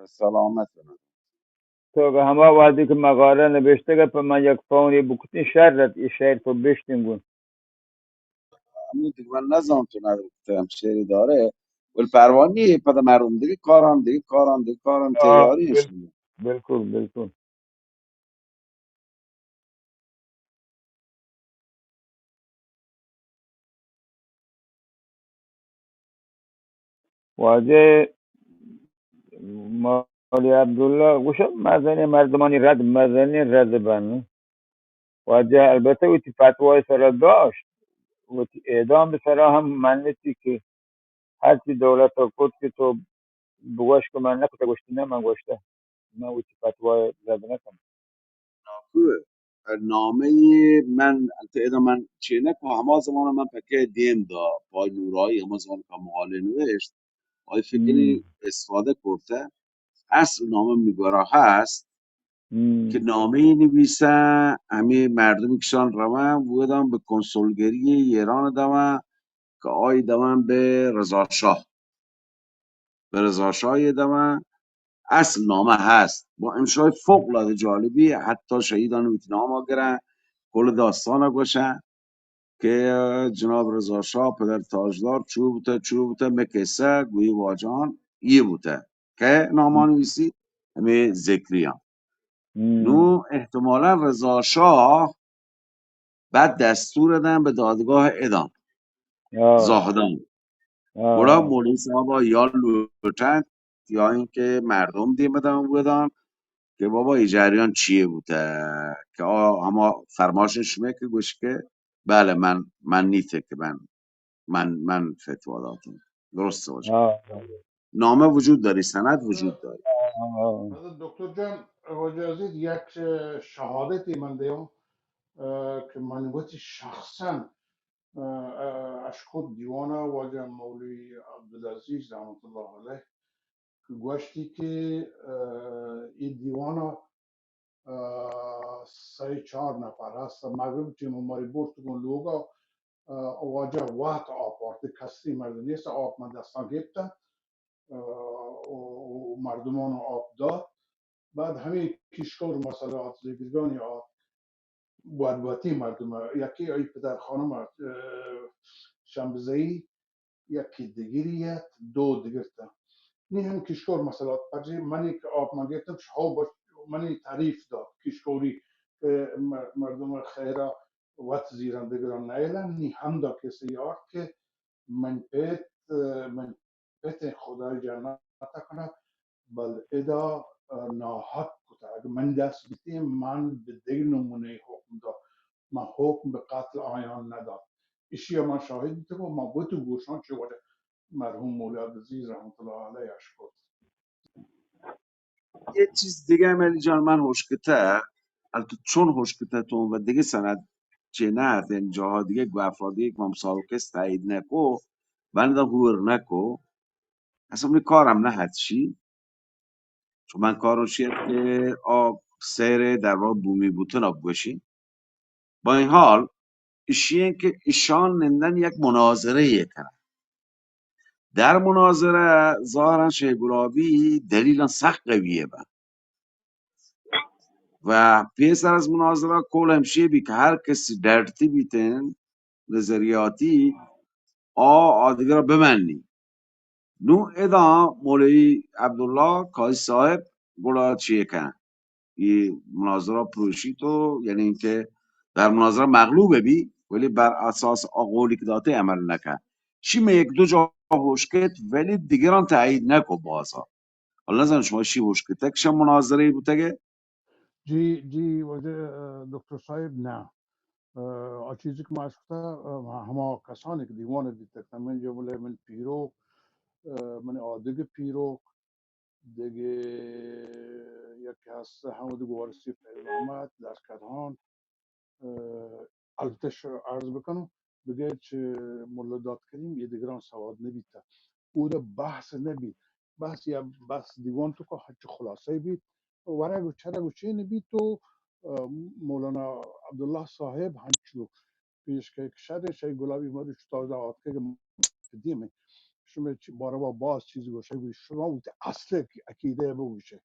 سلامت بنت. تو اگه ہما وہدی کہ مقالہ نبشتگ ات، پہ من یک فونے بکتیں شر ات، اے شعر تو بشتیں گوں. ہمود من نزانت تو نگفت ہم شعری دارے، ول پروانی پد مردم دیگه کاران، دیگه کاران، دیگه کاران آه، تیاری بل-، شدی. بلکل، بلکل. واجہ مولوی عبداللہ گوشت، مزنیں مردمانی رد، مزنیں رد بن. واجہ البتہ وتی فتوای سرا داشت، وتی اعدام سرا ہم منتی کہ ہرچی دولت ءَ کت کہ تو بگوش کہ من نہ کتہ، گوشتی نہ من گوشتہ، من وتی فتوا رد نہ کنم. ناکو، نامہ ای من، البتہ ادا من چینک و ہما زمان من پکے دیم دا، پای نورایی ہما زمان کہ مقالہ نوشت، آئی فکری ہم. استفادہ کرتہ، اصل نامہ منی گورا ہست، ہم. کہ نامہ ای نویسہ، ہمے مردمی کشان روان، بودان بہ کنسولگری ایران دوان، کہ آئی دوان بہ رضا شاہ. بہ رضا شاہ ءِ دوان اصل نامہ ہست. با انشای فوق العاده جالبی، حتی شہیدان وتی نام گرن، کل داستان گوشن کہ جناب رضا شاہ پدر تاجدار چو بوتہ، چو بوتہ، مہ قصہ گوئی واجہان یہ بوتہ. کہ نامان ویسی ہمے ذکریان. ہم. نو احتمالاً رضا شاہ بعد دستور دن بہ دادگاہ ادام آه. زاہدان. آه. گڑا مولوی صاحب یا لوٹنت یا اینکہ مردم دیم دن بودن کہ بابا ای جریان چیه بوتہ، کہ آ ہما فرماش شمے کہ گوش کہ بلے من، من نیتے کہ من من، من فتوا داتم. درست باشه. آه، آه. نامه وجود داری، سند وجود داری. آه، آه. دکتر جان، واجہ عزیز، یک شهادتی من دیوم، اه، که من وتی شخصاً، اه، اه، اشکت دیوانا واجہ مولوی عبدالعزیز رحمت الله علیه که گوشتی که، اه، ای دیوانا اه، سئے چار نفر ہست. مغرب ٹیم ماری برت گوں لوگا، اه، واجہ وت آپ آرت، کسی مرد نیست، آپ من دستان گپتن، اه، و، و مردمان آپ داد. بعد ہمیں کشکور مسئلہ آت، زگرگانی آت، بود بودی مردم، یکی ای پدر خانم، اه، شمبزئی، یکی دگری ات، دو دگرتن. نی ہم کشکور مسئلہ ات، پرچہ منی کہ آپ من گرتم، شاو بش-، منی تعریف دات کشکوری کہ م-، مردم خیرا وت زیرن دگران نیلن، نی ہمدا کسی آرت کہ من پت، من پت خدای جنت کنه، بل ادا، اه، ناحق کتگ. اگه من دست بیتیں، من به دگه نمونه حکم داد. من حکم به قتل آیان نداد. اشی من شاهد بیتگم، من بوتو گوشان چه وجه مرحوم مولوی عبدالعزیز رحمت الله علیه اش کرد. یه چیز دیگه هم علی جان من هشکته، البته چون هشکته تو و دیگه سند چه نه، یعنی جاها دیگه گو افراد دیگه که من مسابقه است تایید نکو، بنده هور نکو، اصلاً می کارم نهت شی. چون من کارم شی ات که آ سیر در واقع بومی بوتن آ بگوشی. با این حال، اشی انت که اشان نندن یک مناظره یه کنن. در مناظره ظاهراً شیخ گلابی دلیلاً سخت قویه بن. و پیسر از مناظره قول ہمشی بی کہ ہر کسی ڈرتی بیتن نظریاتی آ آدگرا بمنی. نو ادا مولوی عبداللہ قاضی صاحب گڑا چی کن؟ اے مناظرہ پروشی تو، یعنی اینکہ در مناظرہ مغلوب بی، ولی بر اساس آ قولی کہ داتے عمل نکن. چی من یک دو جا ہوش کت، ولی دیگران تایید نکو بازا. حالا نزانم شما چی ہوش کتگ، شما مناظرہ بوتگے؟ جی، جی، واجہ، اه، دکتر صاحب، نہ. اه، آ چیزی کہ ما اشکتا، اه، ہما کسانی کہ دیوان بیتگ، من جملہ من پیروک، اه، من آدگ پیروک، دگہ یکے ہست حمد گوارسی، فیض احمد، لشکر خان، اه، البتہ ش-، عرض بکنوں، بغیر چہ ملا داد کریم، یہ دگران سواد نبیتا. اودا بحث نبیت. بحث یا بحث دیوان تو کا ہچ خلاصہ بیت. ورگ و چرگ و چین بیت تو، اه، مولانا عبداللہ صاحب ہنچو پیش کہ شر شی گلابی مروچ تازہ آتکگ دیمے. شما چی باروا باز چیز گوشے، شما وتی اصل عقیدہ بگوشے.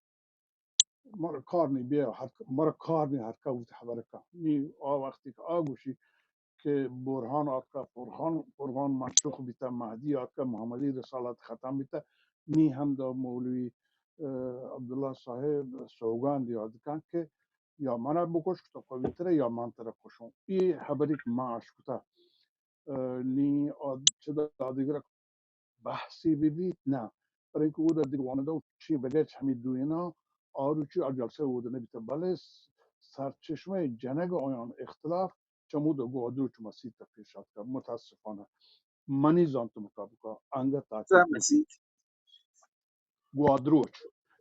مارا کار نی، بیا ہر، مارا کار نی، ہر کا وتی خبر کا. نی آ وقتی کہ آ گوشی کہ برہان آتکا، فرقان، فرقان منسوخ بیتا، مہدی آتکا، محمدی رسالت ختم بیتا، نی ہم دا مولوی، اه، عبداللہ صاحب سوگند یاد کن کہ یا منا بکش کہ تو قوی ترے یا من ترا کشوں. ای خبری کہ ما اشکتا، اه، نی آد-، چہ دادگر بحثی بہ بیت، نہ، پر اینکہ اودا دگہ وانندہ و چی بغیر چہ ہمے دوئیناں آروچی آ جلسہ اودا نبیتہ، بلے سرچشمہ جنگ آیان اختلاف چمود گوادروچ مسیت پیش آتکہ، متاسفانہ منی زانت مطابق انگت تاکہ مسیت گوادروچ،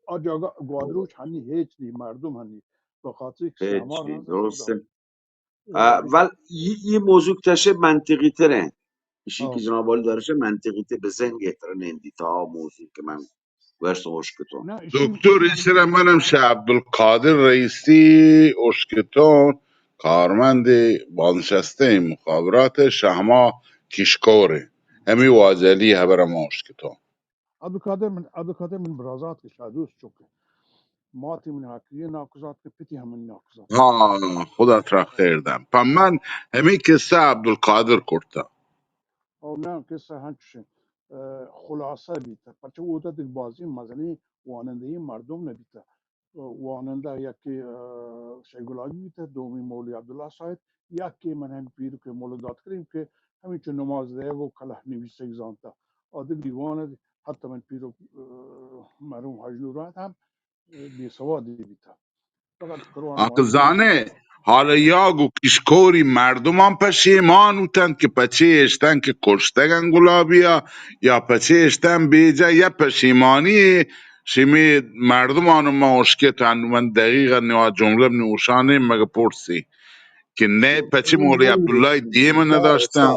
آ جاگہ گوادروچ ہنی ہیچ نی، مردم ہنی، بخاطر کہ ہیچ شہمار نی، درست. اه، ول ای، ای موضوع کشه منطقی تره. ایشی که جناب عالی دارشه منطقی تر، به ذهن گهتره نندی تا موضوع که من گوشت اشکتون. دکتر، ایشرا منم شه عبدالقادر رئیسی اشکتون، کارمند بازنشسته مخابرات شهما کشکوره. همی واجلی هبرم اشکتون. عبدالقادر من، عبدالقادر من برازات که شادوس چوکه. ماتی من حقیقی ناکوزات که پتی هم من ناکوزات. ها، خدا ترا خیر دم. پا من همی قصه عبدالقادر کرتا. او نه، قصه هنچوشن، اه، خلاصه بیتا. پرچه اودا دیگه بازی مزنی وانندهی مردم نبیتا. وانندہ یکے، اه، شیخ گلابی بیتہ، دومی مولوی عبداللہ صاحب، یکے من ہم پیرک مولوی داد کریم کہ ہمینچو نماز دئیگ و کلہ نویسگ زانتہ. آ دگہ دیوان ات، حتی من پیرک، اه، مرحوم حاج نور احمد ہم، اه، بے سوادی بیتہ. فقط قرآن آ کہ وانگ زانے، حال یا گو کشکوری مردمان پشیمان بوتنت کہ پچے اشتن کہ کشتگن گلابیا، یا پچے اشتن بیجا، یا پشیمانی شمی مردمان ما اشکتن، من دقیقا نوا جملہ نوشانے مگہ پرسی کہ نئے پچے مولوی عبداللہ دیم نداشتن.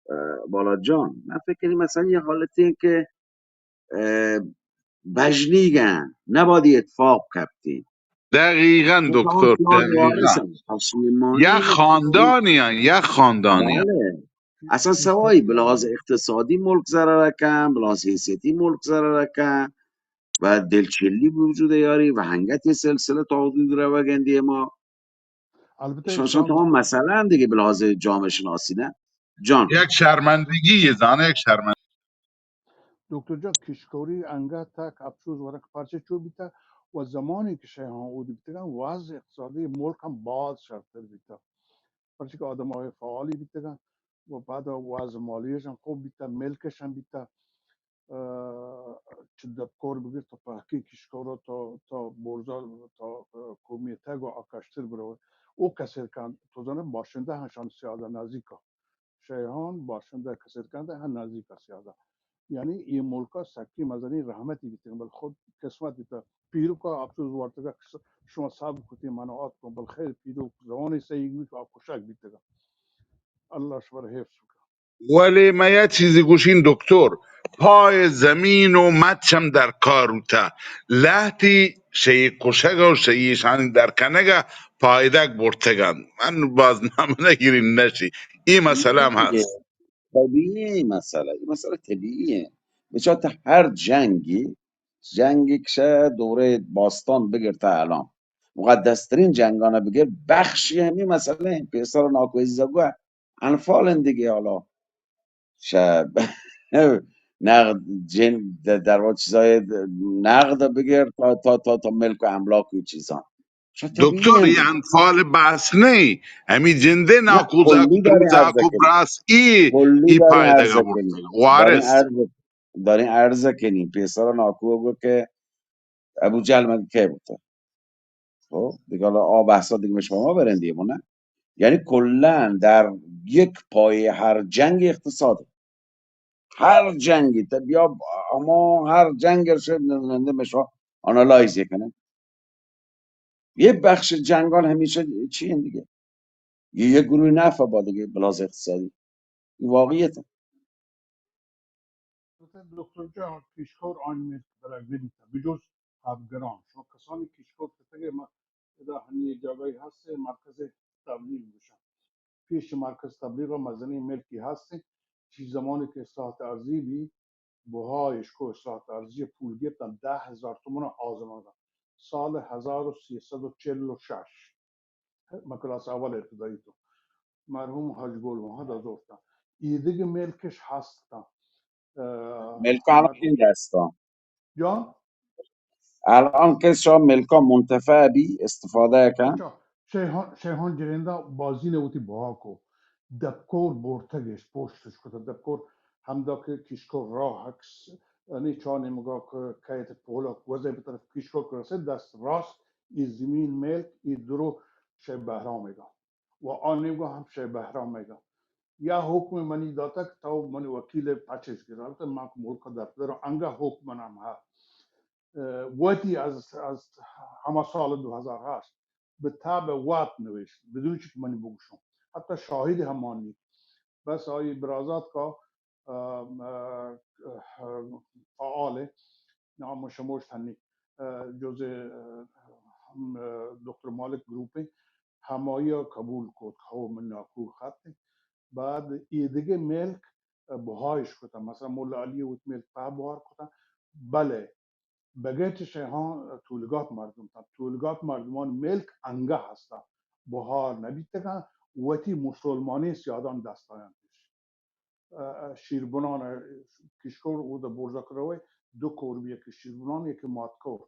اه، بالا جان، من فکر کنم مثلا یه حالتی که، اه، بژنیگن، نباید اتفاق کپتی. دقیقا دکتر، دقیقا. یا خاندانی هن، یا خاندانی هن. بله. اصلا سوایی به لحاظ اقتصادی ملک ضرر کن، به لحاظ حیثیتی ملک ضرر کن و دلچلی به وجود یاری و هنگت یه سلسله تا حدود روگندی ما. البته شما، شما تمام مسئله هم دیگه به لحاظ جامعه شناسی، نه؟ جان. یک شرمندگی، زانه یک شرمندگی. دکتر جان، کشکوری انگت تک افسوس ورق پرچه چو بیتا و زمانی که شیهان اودی بیتگن، وضع اقتصادی ملک هم باز شرتر بیتا. پرچه که آدم های فعالی بیتگن و بعد وضع مالیش هم خوب بیتا، ملکش هم بیتا. اه، چه دبکور بگیر تا پهکی کشکورا تا، تا برزا، تا، اه، کومیتگ و آکشتر بروه. او کسر کن، تو زنه باشنده هنشان سیاده نزدیکا. شیهان باشنده کسر کنده هن نزدیکا سیاده. یعنی ای ملکا سکی مزنی رحمتی بیتگن، بل خود قسمت بیتا. پیروکا افسوس وارتگا کہ شما صبر کتی، من آت کن، بل خیر پیروک زوانی صحیح گوی که آ کشک بیتگا. الله شما را حفظ بکن. ولی من یه چیزی گوشین دکتر، پای زمین و مچم در کار بوته. لهتی شی کشگ و شی ایشانی در کنگ پایدگ برتگن. من باز نام نگیرین نشی. این مسئله هم هست. طبیعی مسئله، این مسئله طبیعیه. بچه تا هر جنگی، جنگی که شه دوره باستان بگیر تا الان، مقدس ترین جنگانه بگیر، بخشی همی مسئله پیسر و ناکوی زگوه انفال دیگه. حالا شه نقد، جند، در واقع چیزای نقد بگیر تا، تا، تا، تا ملک و املاک و چیزان. چه دکتر، طبیعی اے انفال بحث نہ ایں، ہمے جندے ناکو زاکو براس ای، ای پائدگ برتگ. وارث. داریں عرض کنیں، پیسر ناکو گو کہ ابو جہل من کئے بوتگ. خب، دگہ حالا آ بحثا دگہ شما برندی منا. یعنی کلاً در یک پای ہر جنگ اقتصاد، ہر جنگی تا بیا، اما ہر جنگ شد نندے شما آنالائز کنن. یہ بخش جنگان ہمیشہ چی ہیں دیگه؟ یہ یک گروہ نفع با دیگه، بلاز اقتصادی. یہ واقعیت ہے. البته دکتر جان، پیشکار آن میل که در اگه نیتا بجز افغان. شما کسانی پیشکار کتگه، ما ادا هنی جاگاهی هست، مرکز تبلیغ بشن. پیش مرکز تبلیغ مزنی ملکی هست. چی زمانی که اصلاحات ارضی بی، بهایش کو اصلاحات ارضی پول گرتن، ده هزار تومن آزمان. سال هزار و سیصد و چهل و شش، من کلاس اول ابتدایی تو، مرحوم حاج گل محمد از افتن. ایدگه ملکش هستن. اه، ملکان این دستان. جان؟ الان که شما ملکان منتفع بی، استفاده کن. اچھا، شیهان، شیهان جریندا بازین وتی بها کو. دبکور بورتگش، پشتش کتا دبکور، همدا که کیشکور راه اکس، یعنی چا نیمگا که کیت پولا وزه به طرف کیشکور که رسه، دست راست ای زمین ملک، ای درو شی بهرام گا. و آ نیمگا هم شی بهرام گا. یا حکم منی داتا که تو منی وکیل پچش گرا، البته من که ملک در پدر انگا حکم منم ها. اه، وتی از، از هما سال دو هزار هشت به تب وت نوشت، بدون چی که منی بگوشم. حتی شاهد هم مانی. بس آئی برازات کا، اه، اه، اه، فعال نام و شموشت هنی، اه، جزء، اه، هم، اه، دکتر مالک گروپ، همایی قبول کت، هو من ناکو خط. بعد ایدگه ملک، اه، بهایش کتن، مثلاً مولا علی وت ملک په بهار کتن، بله، بگیت شیهان تولگات مردم تن، تولگات مردمان ملک انگه هستن، بهار نبیتگن، وتی مسلمانی سیادان دستایان پیش. اه، اه، شیربنان، اه، کشکور او دا برزا کروی دو کور بی، یکی شیربنان، یکی ماتکور.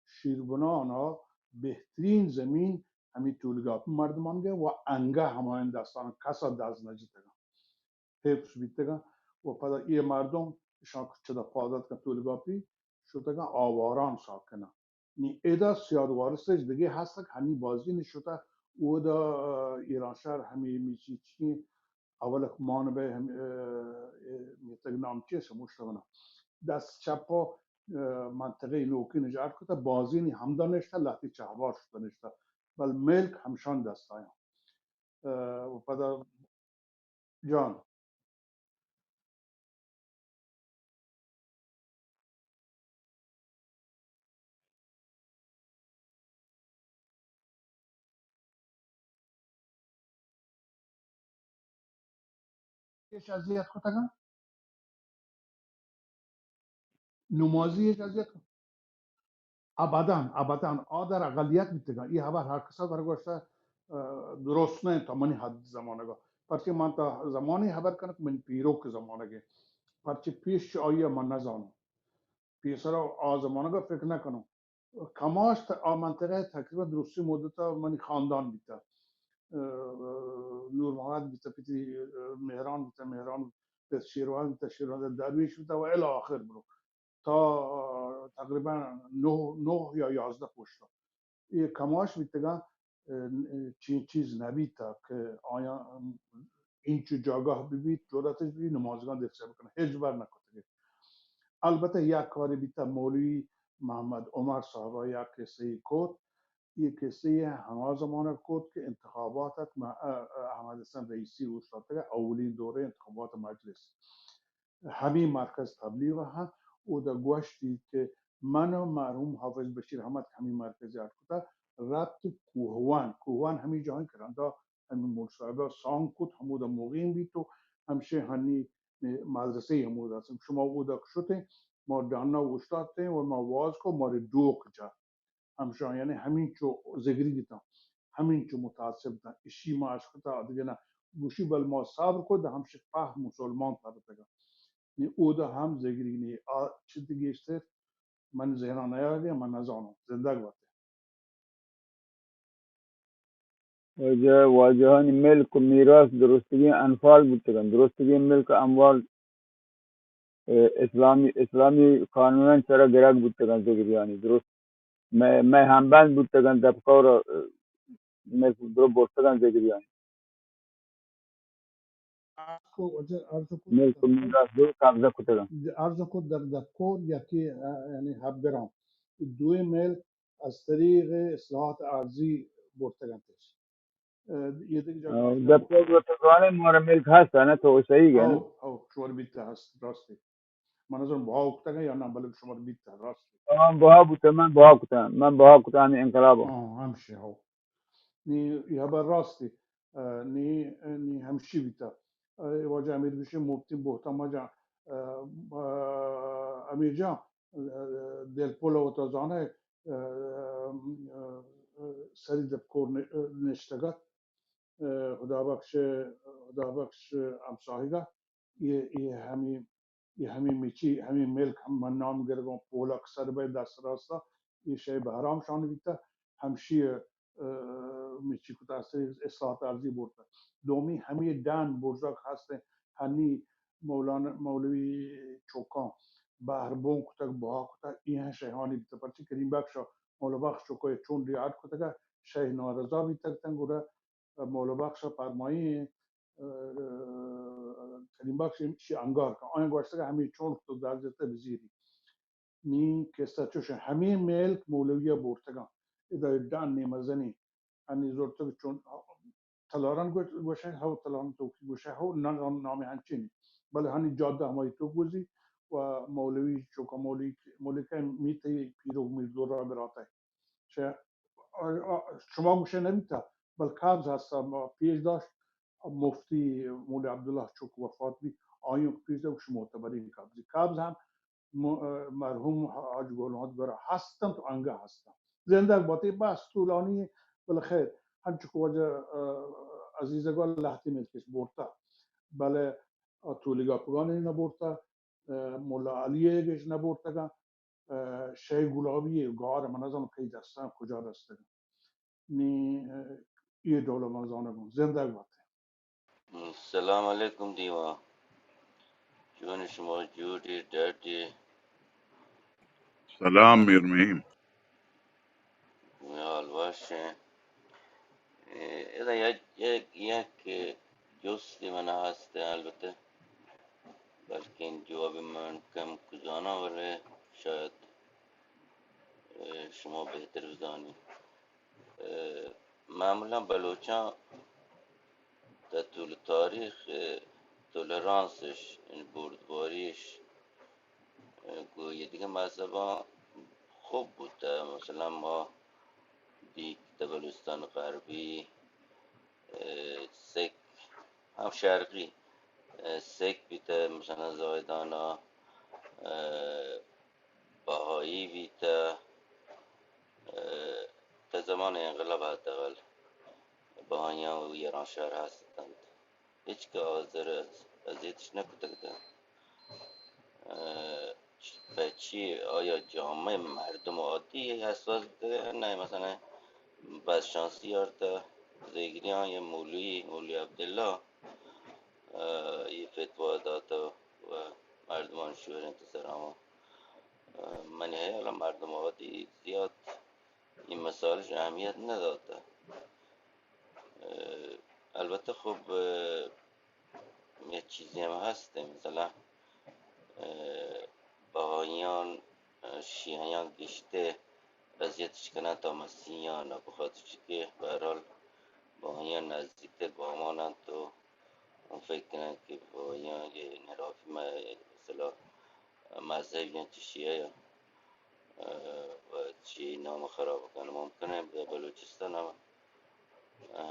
شیربنان ها بهترین زمین همی تولگات مردمان گه و انگه همایان دستان کسا دست نجتگن. حفظ بیتگن و پدا ای مردم اشان چدا پادت کن تولگاپی شتگن آواران ساکنن. نی ادا سیاد وارثش دگه هست که هنی بازی نشته اودا، اه، ایرانشهر همی میچی چی اول که مان به هم، اه، اه، میتگ نام چیه شموشتگنا. دست چپا، اه، منطقه نوکی نجات کته بازینی همدا نشته لحظی چهبار شده نشته. بل ملک همشان دستایان. اه، و پدا جان. اش اذیت کتگاں؟ نمازی اش اذیت کتگاں؟ ابداً، ابداً، آ در اقلیت بیتگاں. ای حبر هر کسا در گوشتہ، اه، درست نہ انت، منی حد زمانگا. پرچہ من تا زمانی حبر کنک، من پیروک زمانگے. پرچہ پیش چہ آئی من نزانوں. پیسرا آ زمانگا فکر نکنوں. کماش ت-، آ منطقہ تقریباً درستی مدتا منی خاندان بیتا. اه، نور محمد بیتا، پتی، اه، مهران بیتا، مهران بیتا، شیروان بیتا، شیروان درویش بیتا و الی آخر برو. تا، اه، تقریباً نه، نه یا یازده پشتا. اے کماش بیتگاں، اه، چین چیز نبیتا کہ آیاں اینچو جاگاہ ببیت، جرأتش ببیت، نمازگاں دل سر بکنن. هچبر نکتگی. البتہ یک کاری بیتا، مولوی محمد عمر صاحبا یک قصه‌ای کت. اے قصه‌ای ہما زمانہ کت کہ انتخابات ات، م-، اه، اه، احمد حسن رئیسی اوشتاتگا، اولین دورہ انتخابات مجلس. ہمے مرکز تبلیغ ء ہم اودا گوشتی کہ من و مرحوم حافظ بشیر احمد کہ ہمے مرکز ء اڈ کتا، رپت کوہوان، کوہوان ہمے جاہیں کہ رندا ہمے مول صاحب ء سانگ کت، ہمودا مقیم بیت و ہمشے ہنی مدرسہ ہمودا است. شما اودا شتیں، ما ڈنا اوشتاتیں و ما واز کو، مارے ڈوک جت. ہمشاں یعنی ہمینچو زگری بیتاں، ہمینچو متعصب بیتاں. اشی ما اشکتا دگہ نہ گوشی، بل ما صبر کو، دہ ہمشک پہ مسلمان ترتگا. نی اودا ہم زگری نی آ چیز گیشتر من ذہنا نیاگے، من نزانوں۔ زندگ بات۔ واجہ، واجہانی ملک و میراث درستگیں انفال بوتگن، درستگیں ملک اموال، اه، اسلامی، اسلامی قانونان چرا گرگ بوتگن زگریانی، درست مئے، مئے ہمبند بوتگن دپکور، اه، ملک درو برتگن زگریانی۔ عرض کو، واجہ عرض کو، ملک و میراث درو قبضہ کتگن۔ عرض کو در دپکور یکی، اه، یعنی ہبگران دوئیں ملک از طریق اصلاحات ارضی برتگنتش۔ اه، یہ دیگه جا اه، گوشتن۔ دپتر و تزانه مارا ملک هست، نه تو صحیح گه، نه؟ او، او، شمار بیت هست، راستی۔ من نزانم بها کتگه یا نه، بلکه شمار بیت هست، راستی۔ آه، بها بوته، من بها کتم، من بها کتم همین انقلاب۔ آه، همشه، هو۔ نی، یہ خبر راستی۔ اه، نی، نی همشی بیتا۔ اه، واجہ امیر گوشی مفتی بہتام جان، اه، اه، امیر جان، دلپل وتا زانئے، اه، اه، سری دپکور نشتگ ات۔ اه، خدا بخش، خدا بخش ہمساہگا، یہ، یہ ہمی، یہ ہمی میچی، ہمی ملک ہم من نام گرگوں، پولک سر بئے دست راستا، یہ شے بہرام شان بیتا، ہمشی، اه، میچی کتا، اصلاحات ارضی برتا۔ دومی ہمی ڈن برزاک ہستیں، ہنی مولانا، مولوی چوکاں بہر بون کتگ، بہا کتگ، اے ہم شیہانی بیتگ۔ پرچہ کریم بخش ء مولا بخش چوکا چون ریاض کتگ ء شیہ نارضا بیتگ تن، گڑا مولا بخش ء پرمائی، اه، کریم بخش ایشی انگار کن۔ آیاں گوشتگ ہمے چون تو در جت بزیری۔ نی کسہ چوش ہمے ملک مولوی ء بورتگاں۔ ادا ڈن نیمزنی انی زرتگ چون تلاران گوش-، گوشئے، ہو تلاران توکی گوشئے، ہو نہ نام، نام ہنچین۔ بلے ہنی جادہ ہمائی توک گوزی و مولوی چوکا مولوی، مولوی کئے میتے پیروک میر دورا براتئے۔ چہ، آ، آ، شما گوشئے نبیتا، بل قبض ہستا، ما پیش داشت، مفتی مولوی عبداللہ چوک وفات بی، آیوک پیش داشت، شما معتبرین قبضی۔ قبض ہم م-، مرحوم حاج گل محمد گورا ہست انت و انگہ ہست انت۔ زندگ بات، اے بحث طولانی انت، بلے خیر، ہنچو کہ واجہ، اه، عزیز گل لہتی ملکش برتا، بلے، اه، تولیگا پگانی نہ برتا، اه، ملا علی گش نہ برتگا، اه، شے گلابی گار من نزانم کئی دستان کجا دستگا۔ نی، اه، اے ڈول من زانگوں۔ زندگ بات۔ سلام علیکم دیوان۔ چون شما؟ جوڑ ئے، ڈڈ ئے؟ سلام میر مہیم۔ حال وش ایں۔ اے، ادا یک، یک، یک جستے من ہست ایں، البتہ بلکن جواب من کم کجانا، ولے شاید، اے، شما بہتر بزانی۔ اه، معمولاً بلوچاں در طول تاریخ، اه، تولرانسش، یعنی بردباریش، اه، گوں یہ دیگہ مذہباں خوب بوتہ۔ مثلاً ما دیگ در بلوچستان غربی، اه، سکھ ہم شرقی، اه، سکھ بیتہ، مثلاً زاہدانا، اه، بہائی بیتہ، اه، تا زمان انقلاب حداقل بہائیاں و ایرانشہر ہست انت۔ ہچ کہ آزر از-، اذیتش نکتگ ات۔ اه، پہ چی آیا جامعہ مردم عادی حساس بوتگ؟ نہ، مثلاً بدشانسی آرتہ زیگریاں یا مولوی، مولوی عبداللہ، اه، یہ فتوا داتہ و مردمان شورینت سر ہما۔ اه، منی ہیال ء مردم وتی زیات اے مسائلش اہمیت نہ داتہ۔ اه، البتہ خب، اه، یک چیزے ہم ہست، مثلاً، اه، بہائیان، اه، شیعیان گشتر اذیتش کنن تا مسیحیان، بخاطر چی کہ بہرحال بہائیان نزدیکتر بامان انت و من فکر کنم کہ بہائیان یہ انحرافی م-، مثلاً مذہبی انت چہ شیعہ، اه، و چی نام خراب کن۔ ممکن ہے در بلوچستان ہم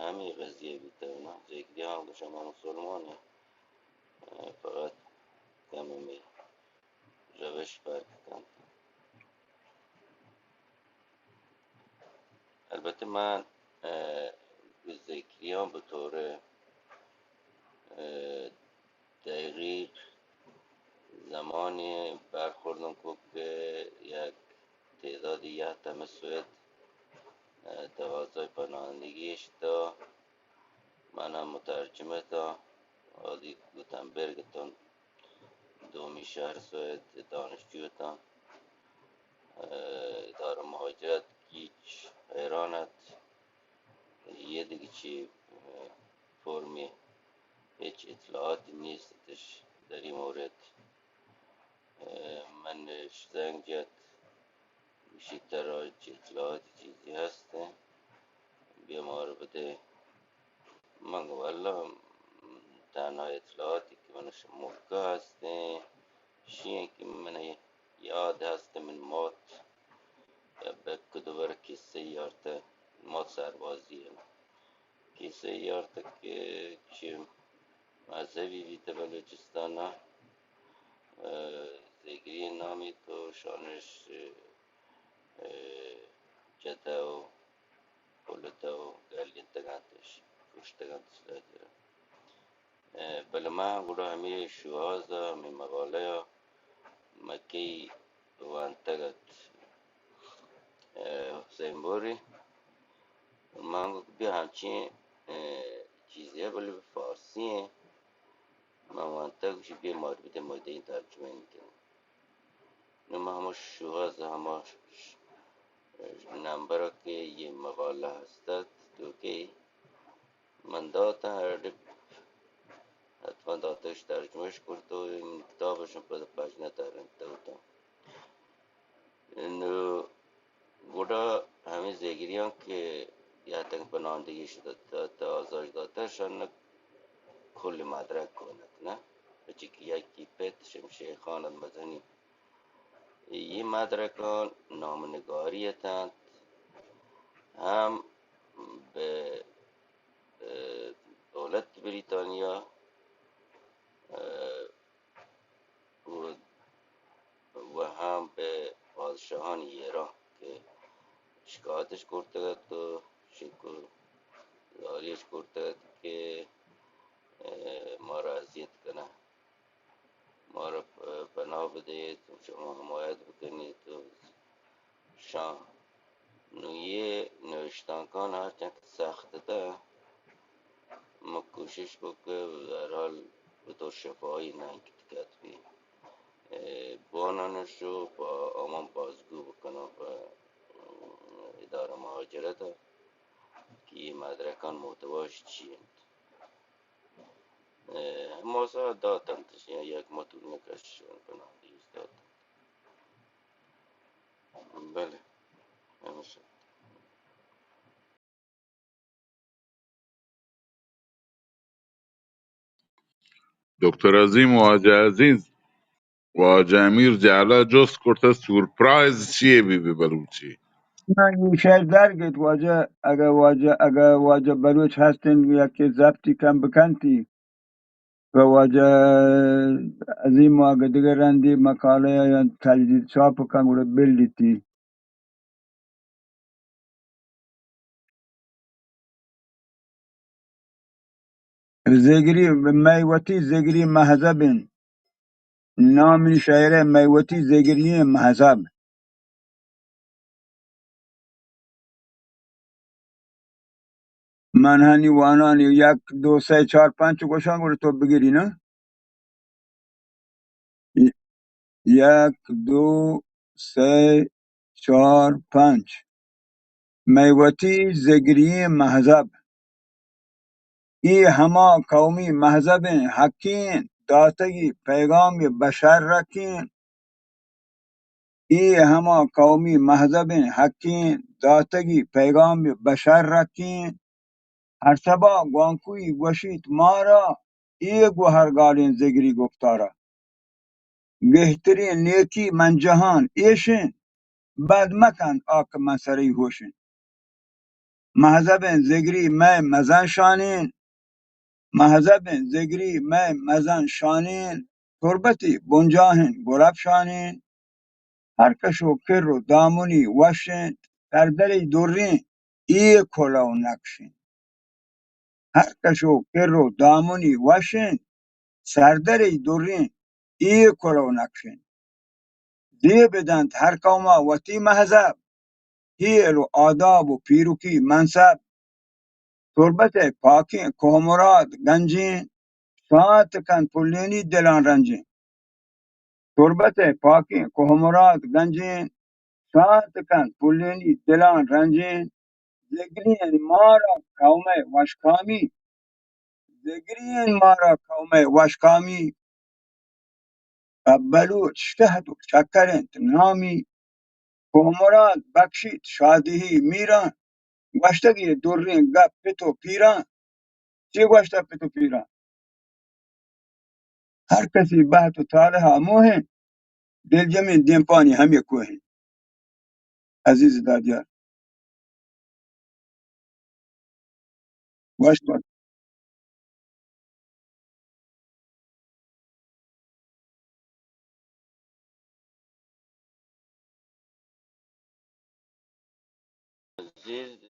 ہمیں قضیہ بیتا نا، زیگری ہم گوشن ما مسلمان ہیں، اه، فقط کم ہمیں روش فرق کنت۔ البتہ من، اه، زیگریان بطور، اه، دقیق برخوردن کو کہ یک تعدادی یه تمه سوئد، اه، دوازده پناهندگی اشتا. من هم مترجم اتاں، وادی گوتنبرگ اتاں، دومی شهر سوئد، دانشجو اتاں. اه، اداره مهاجرت گیچ حیران ات. یه دیگه چی، اه، فرمی هیچ اطلاعاتی نیستش در این مورد. اه، من زنگ جت، گوشی ترا چی اطلاعاتی چیزی هست، بیا ما رو بده. من گو والله تنها اطلاعاتی که من شمولکا هستیں، شیئے که من یاد هست، من مات یا بک دوبر کسه یارته، مات سربازی هم کسه یارته که چی مذهبی بیته بلوچستان، اه، زگری نامی تو شانش، اه، جته و پلته و گلینتگانتش، کشتگانتش لهجه را. اه، بلے من گڑا ہمے شوہاز ء ہمے مقالہ ء مکئی وانتگ ات، اه، حسین بوری. من گوشت بیا ہمچین، اه، چیزے ء بلے فارسی ء من وانتگ، گوشی بیا مار بدے ما دیں ترجمہ کنیں. نوں من ہما شوہاز ہما ش-، نمبر کہ یہ مقالہ ہست ات، تو کہ من داتاں، ہر ڈپ حتما داتش ترجمہش کرت و این کتابش پد پژنہ ترینت تو. نوں گڑا ہمے زگریاں کہ یاتگ پناہندگی شدہ تا، تا آزاش داتہ، شان کل مدرک کنت، نہ؟ پچی کہ یکی پت شمشیر خان ات مزنی. یہ مدرکان نامنگاری اتنت، ہم بہ، اه، دولت بریتانیا، اه، و، و ہم بہ پادشاہانی ایران کہ شکایتش کرتگ ات و شکر گزاریش کرتگ ات کہ، اه، مارا اذیت کنہ، مارا پ-، پناہ بدیت و شما حمایت بکنیت و شان. نوں یہ نوشتانکان ہرچند کہ سخت اتاں، ما کوشش کو کہ بہرحال بطور شفاہی نہ انکت کت بی. اه، بوانان شو پہ آمان بازگو بکناں پہ، اه، ادارہ مہاجرت ء کہ یہ مدرکان محتواش چی انت. اه، ہما ساعت داتنت، یک متون نکش پناہ دیست داتنت. بلے، ہمیش انت. دکتر عظیم، واجہ عزیز، واجہ امیر جہلا جست کرتہ سورپرائز چیے بی بی بلوچی؟ من این شعر در گیت واجہ، اگہ واجہ، اگہ واجہ بلوچ ہستن یکی ضبطی کم بکنتی. و واجہ عظیم اگہ دگہ رندی مقالہ یا تجدید چاپ کن گڑا بلڈیتی. زگری، مئے وتی زگری مہذب انت. نامی شئیرئے مئے وتی زگری مہذب. من ہنی وانانی یک، دو، سئے، چار، پنچ گوشاں گڑا تو بگری نا. یک، دو، سئے، چار، پنچ. مئے وتی زگری مہذب. اے ہما قومی مہذبیں حقیں داتگی پیغامی بشر رکیں. اے ہما قومی مہذبیں حقیں داتگی پیغامی بشر رکیں. ہر شبا گوانکوئی گوشیت مارا، اے گوہر گالیں زگری گفتارا. گہتریں نیکی من جہان ایشیں، بد مکن آ کہ من سرئی ہوشیں. مہذبیں زگری مئے مزن شانیں، مہذبیں زگری مئے مزن شانیں، تربتی بنجاہیں گلب شانیں. ہر کشو کر و دامنی وشیں، سردری دریں، اے کلو نقشیں. ہر کشو کر و دامنی وشیں، سردری دریں، اے کلو نقشیں. دے بدنت ہر قوما وتی مہذب، ہیل و آداب و پیرکی منصب۔ تربت ء پاکیں کوہ مراد گنجیں، ساعت کنت پلینی دلان رنجیں۔ تربت ء پاکیں کوہ مراد گنجیں، ساعت کنت پلینی دلان رنجیں۔ زگرین مارا قوم ء وشکامی، زگرین مارا قوم ء وشکامی۔ پہ بلوچ شہد و شکر انت نامی۔ کوہ مراد بخشیت شادہی میران، گوشتگی دریں گپ پت و پیران۔ چے گوشتہ پت و پیران؟ ہر کسی بہت و طالع ہموہیں، دلجمیں دیمپانی ہمے کوہیں۔ عزیز دادیار۔ وش بات۔ عزیز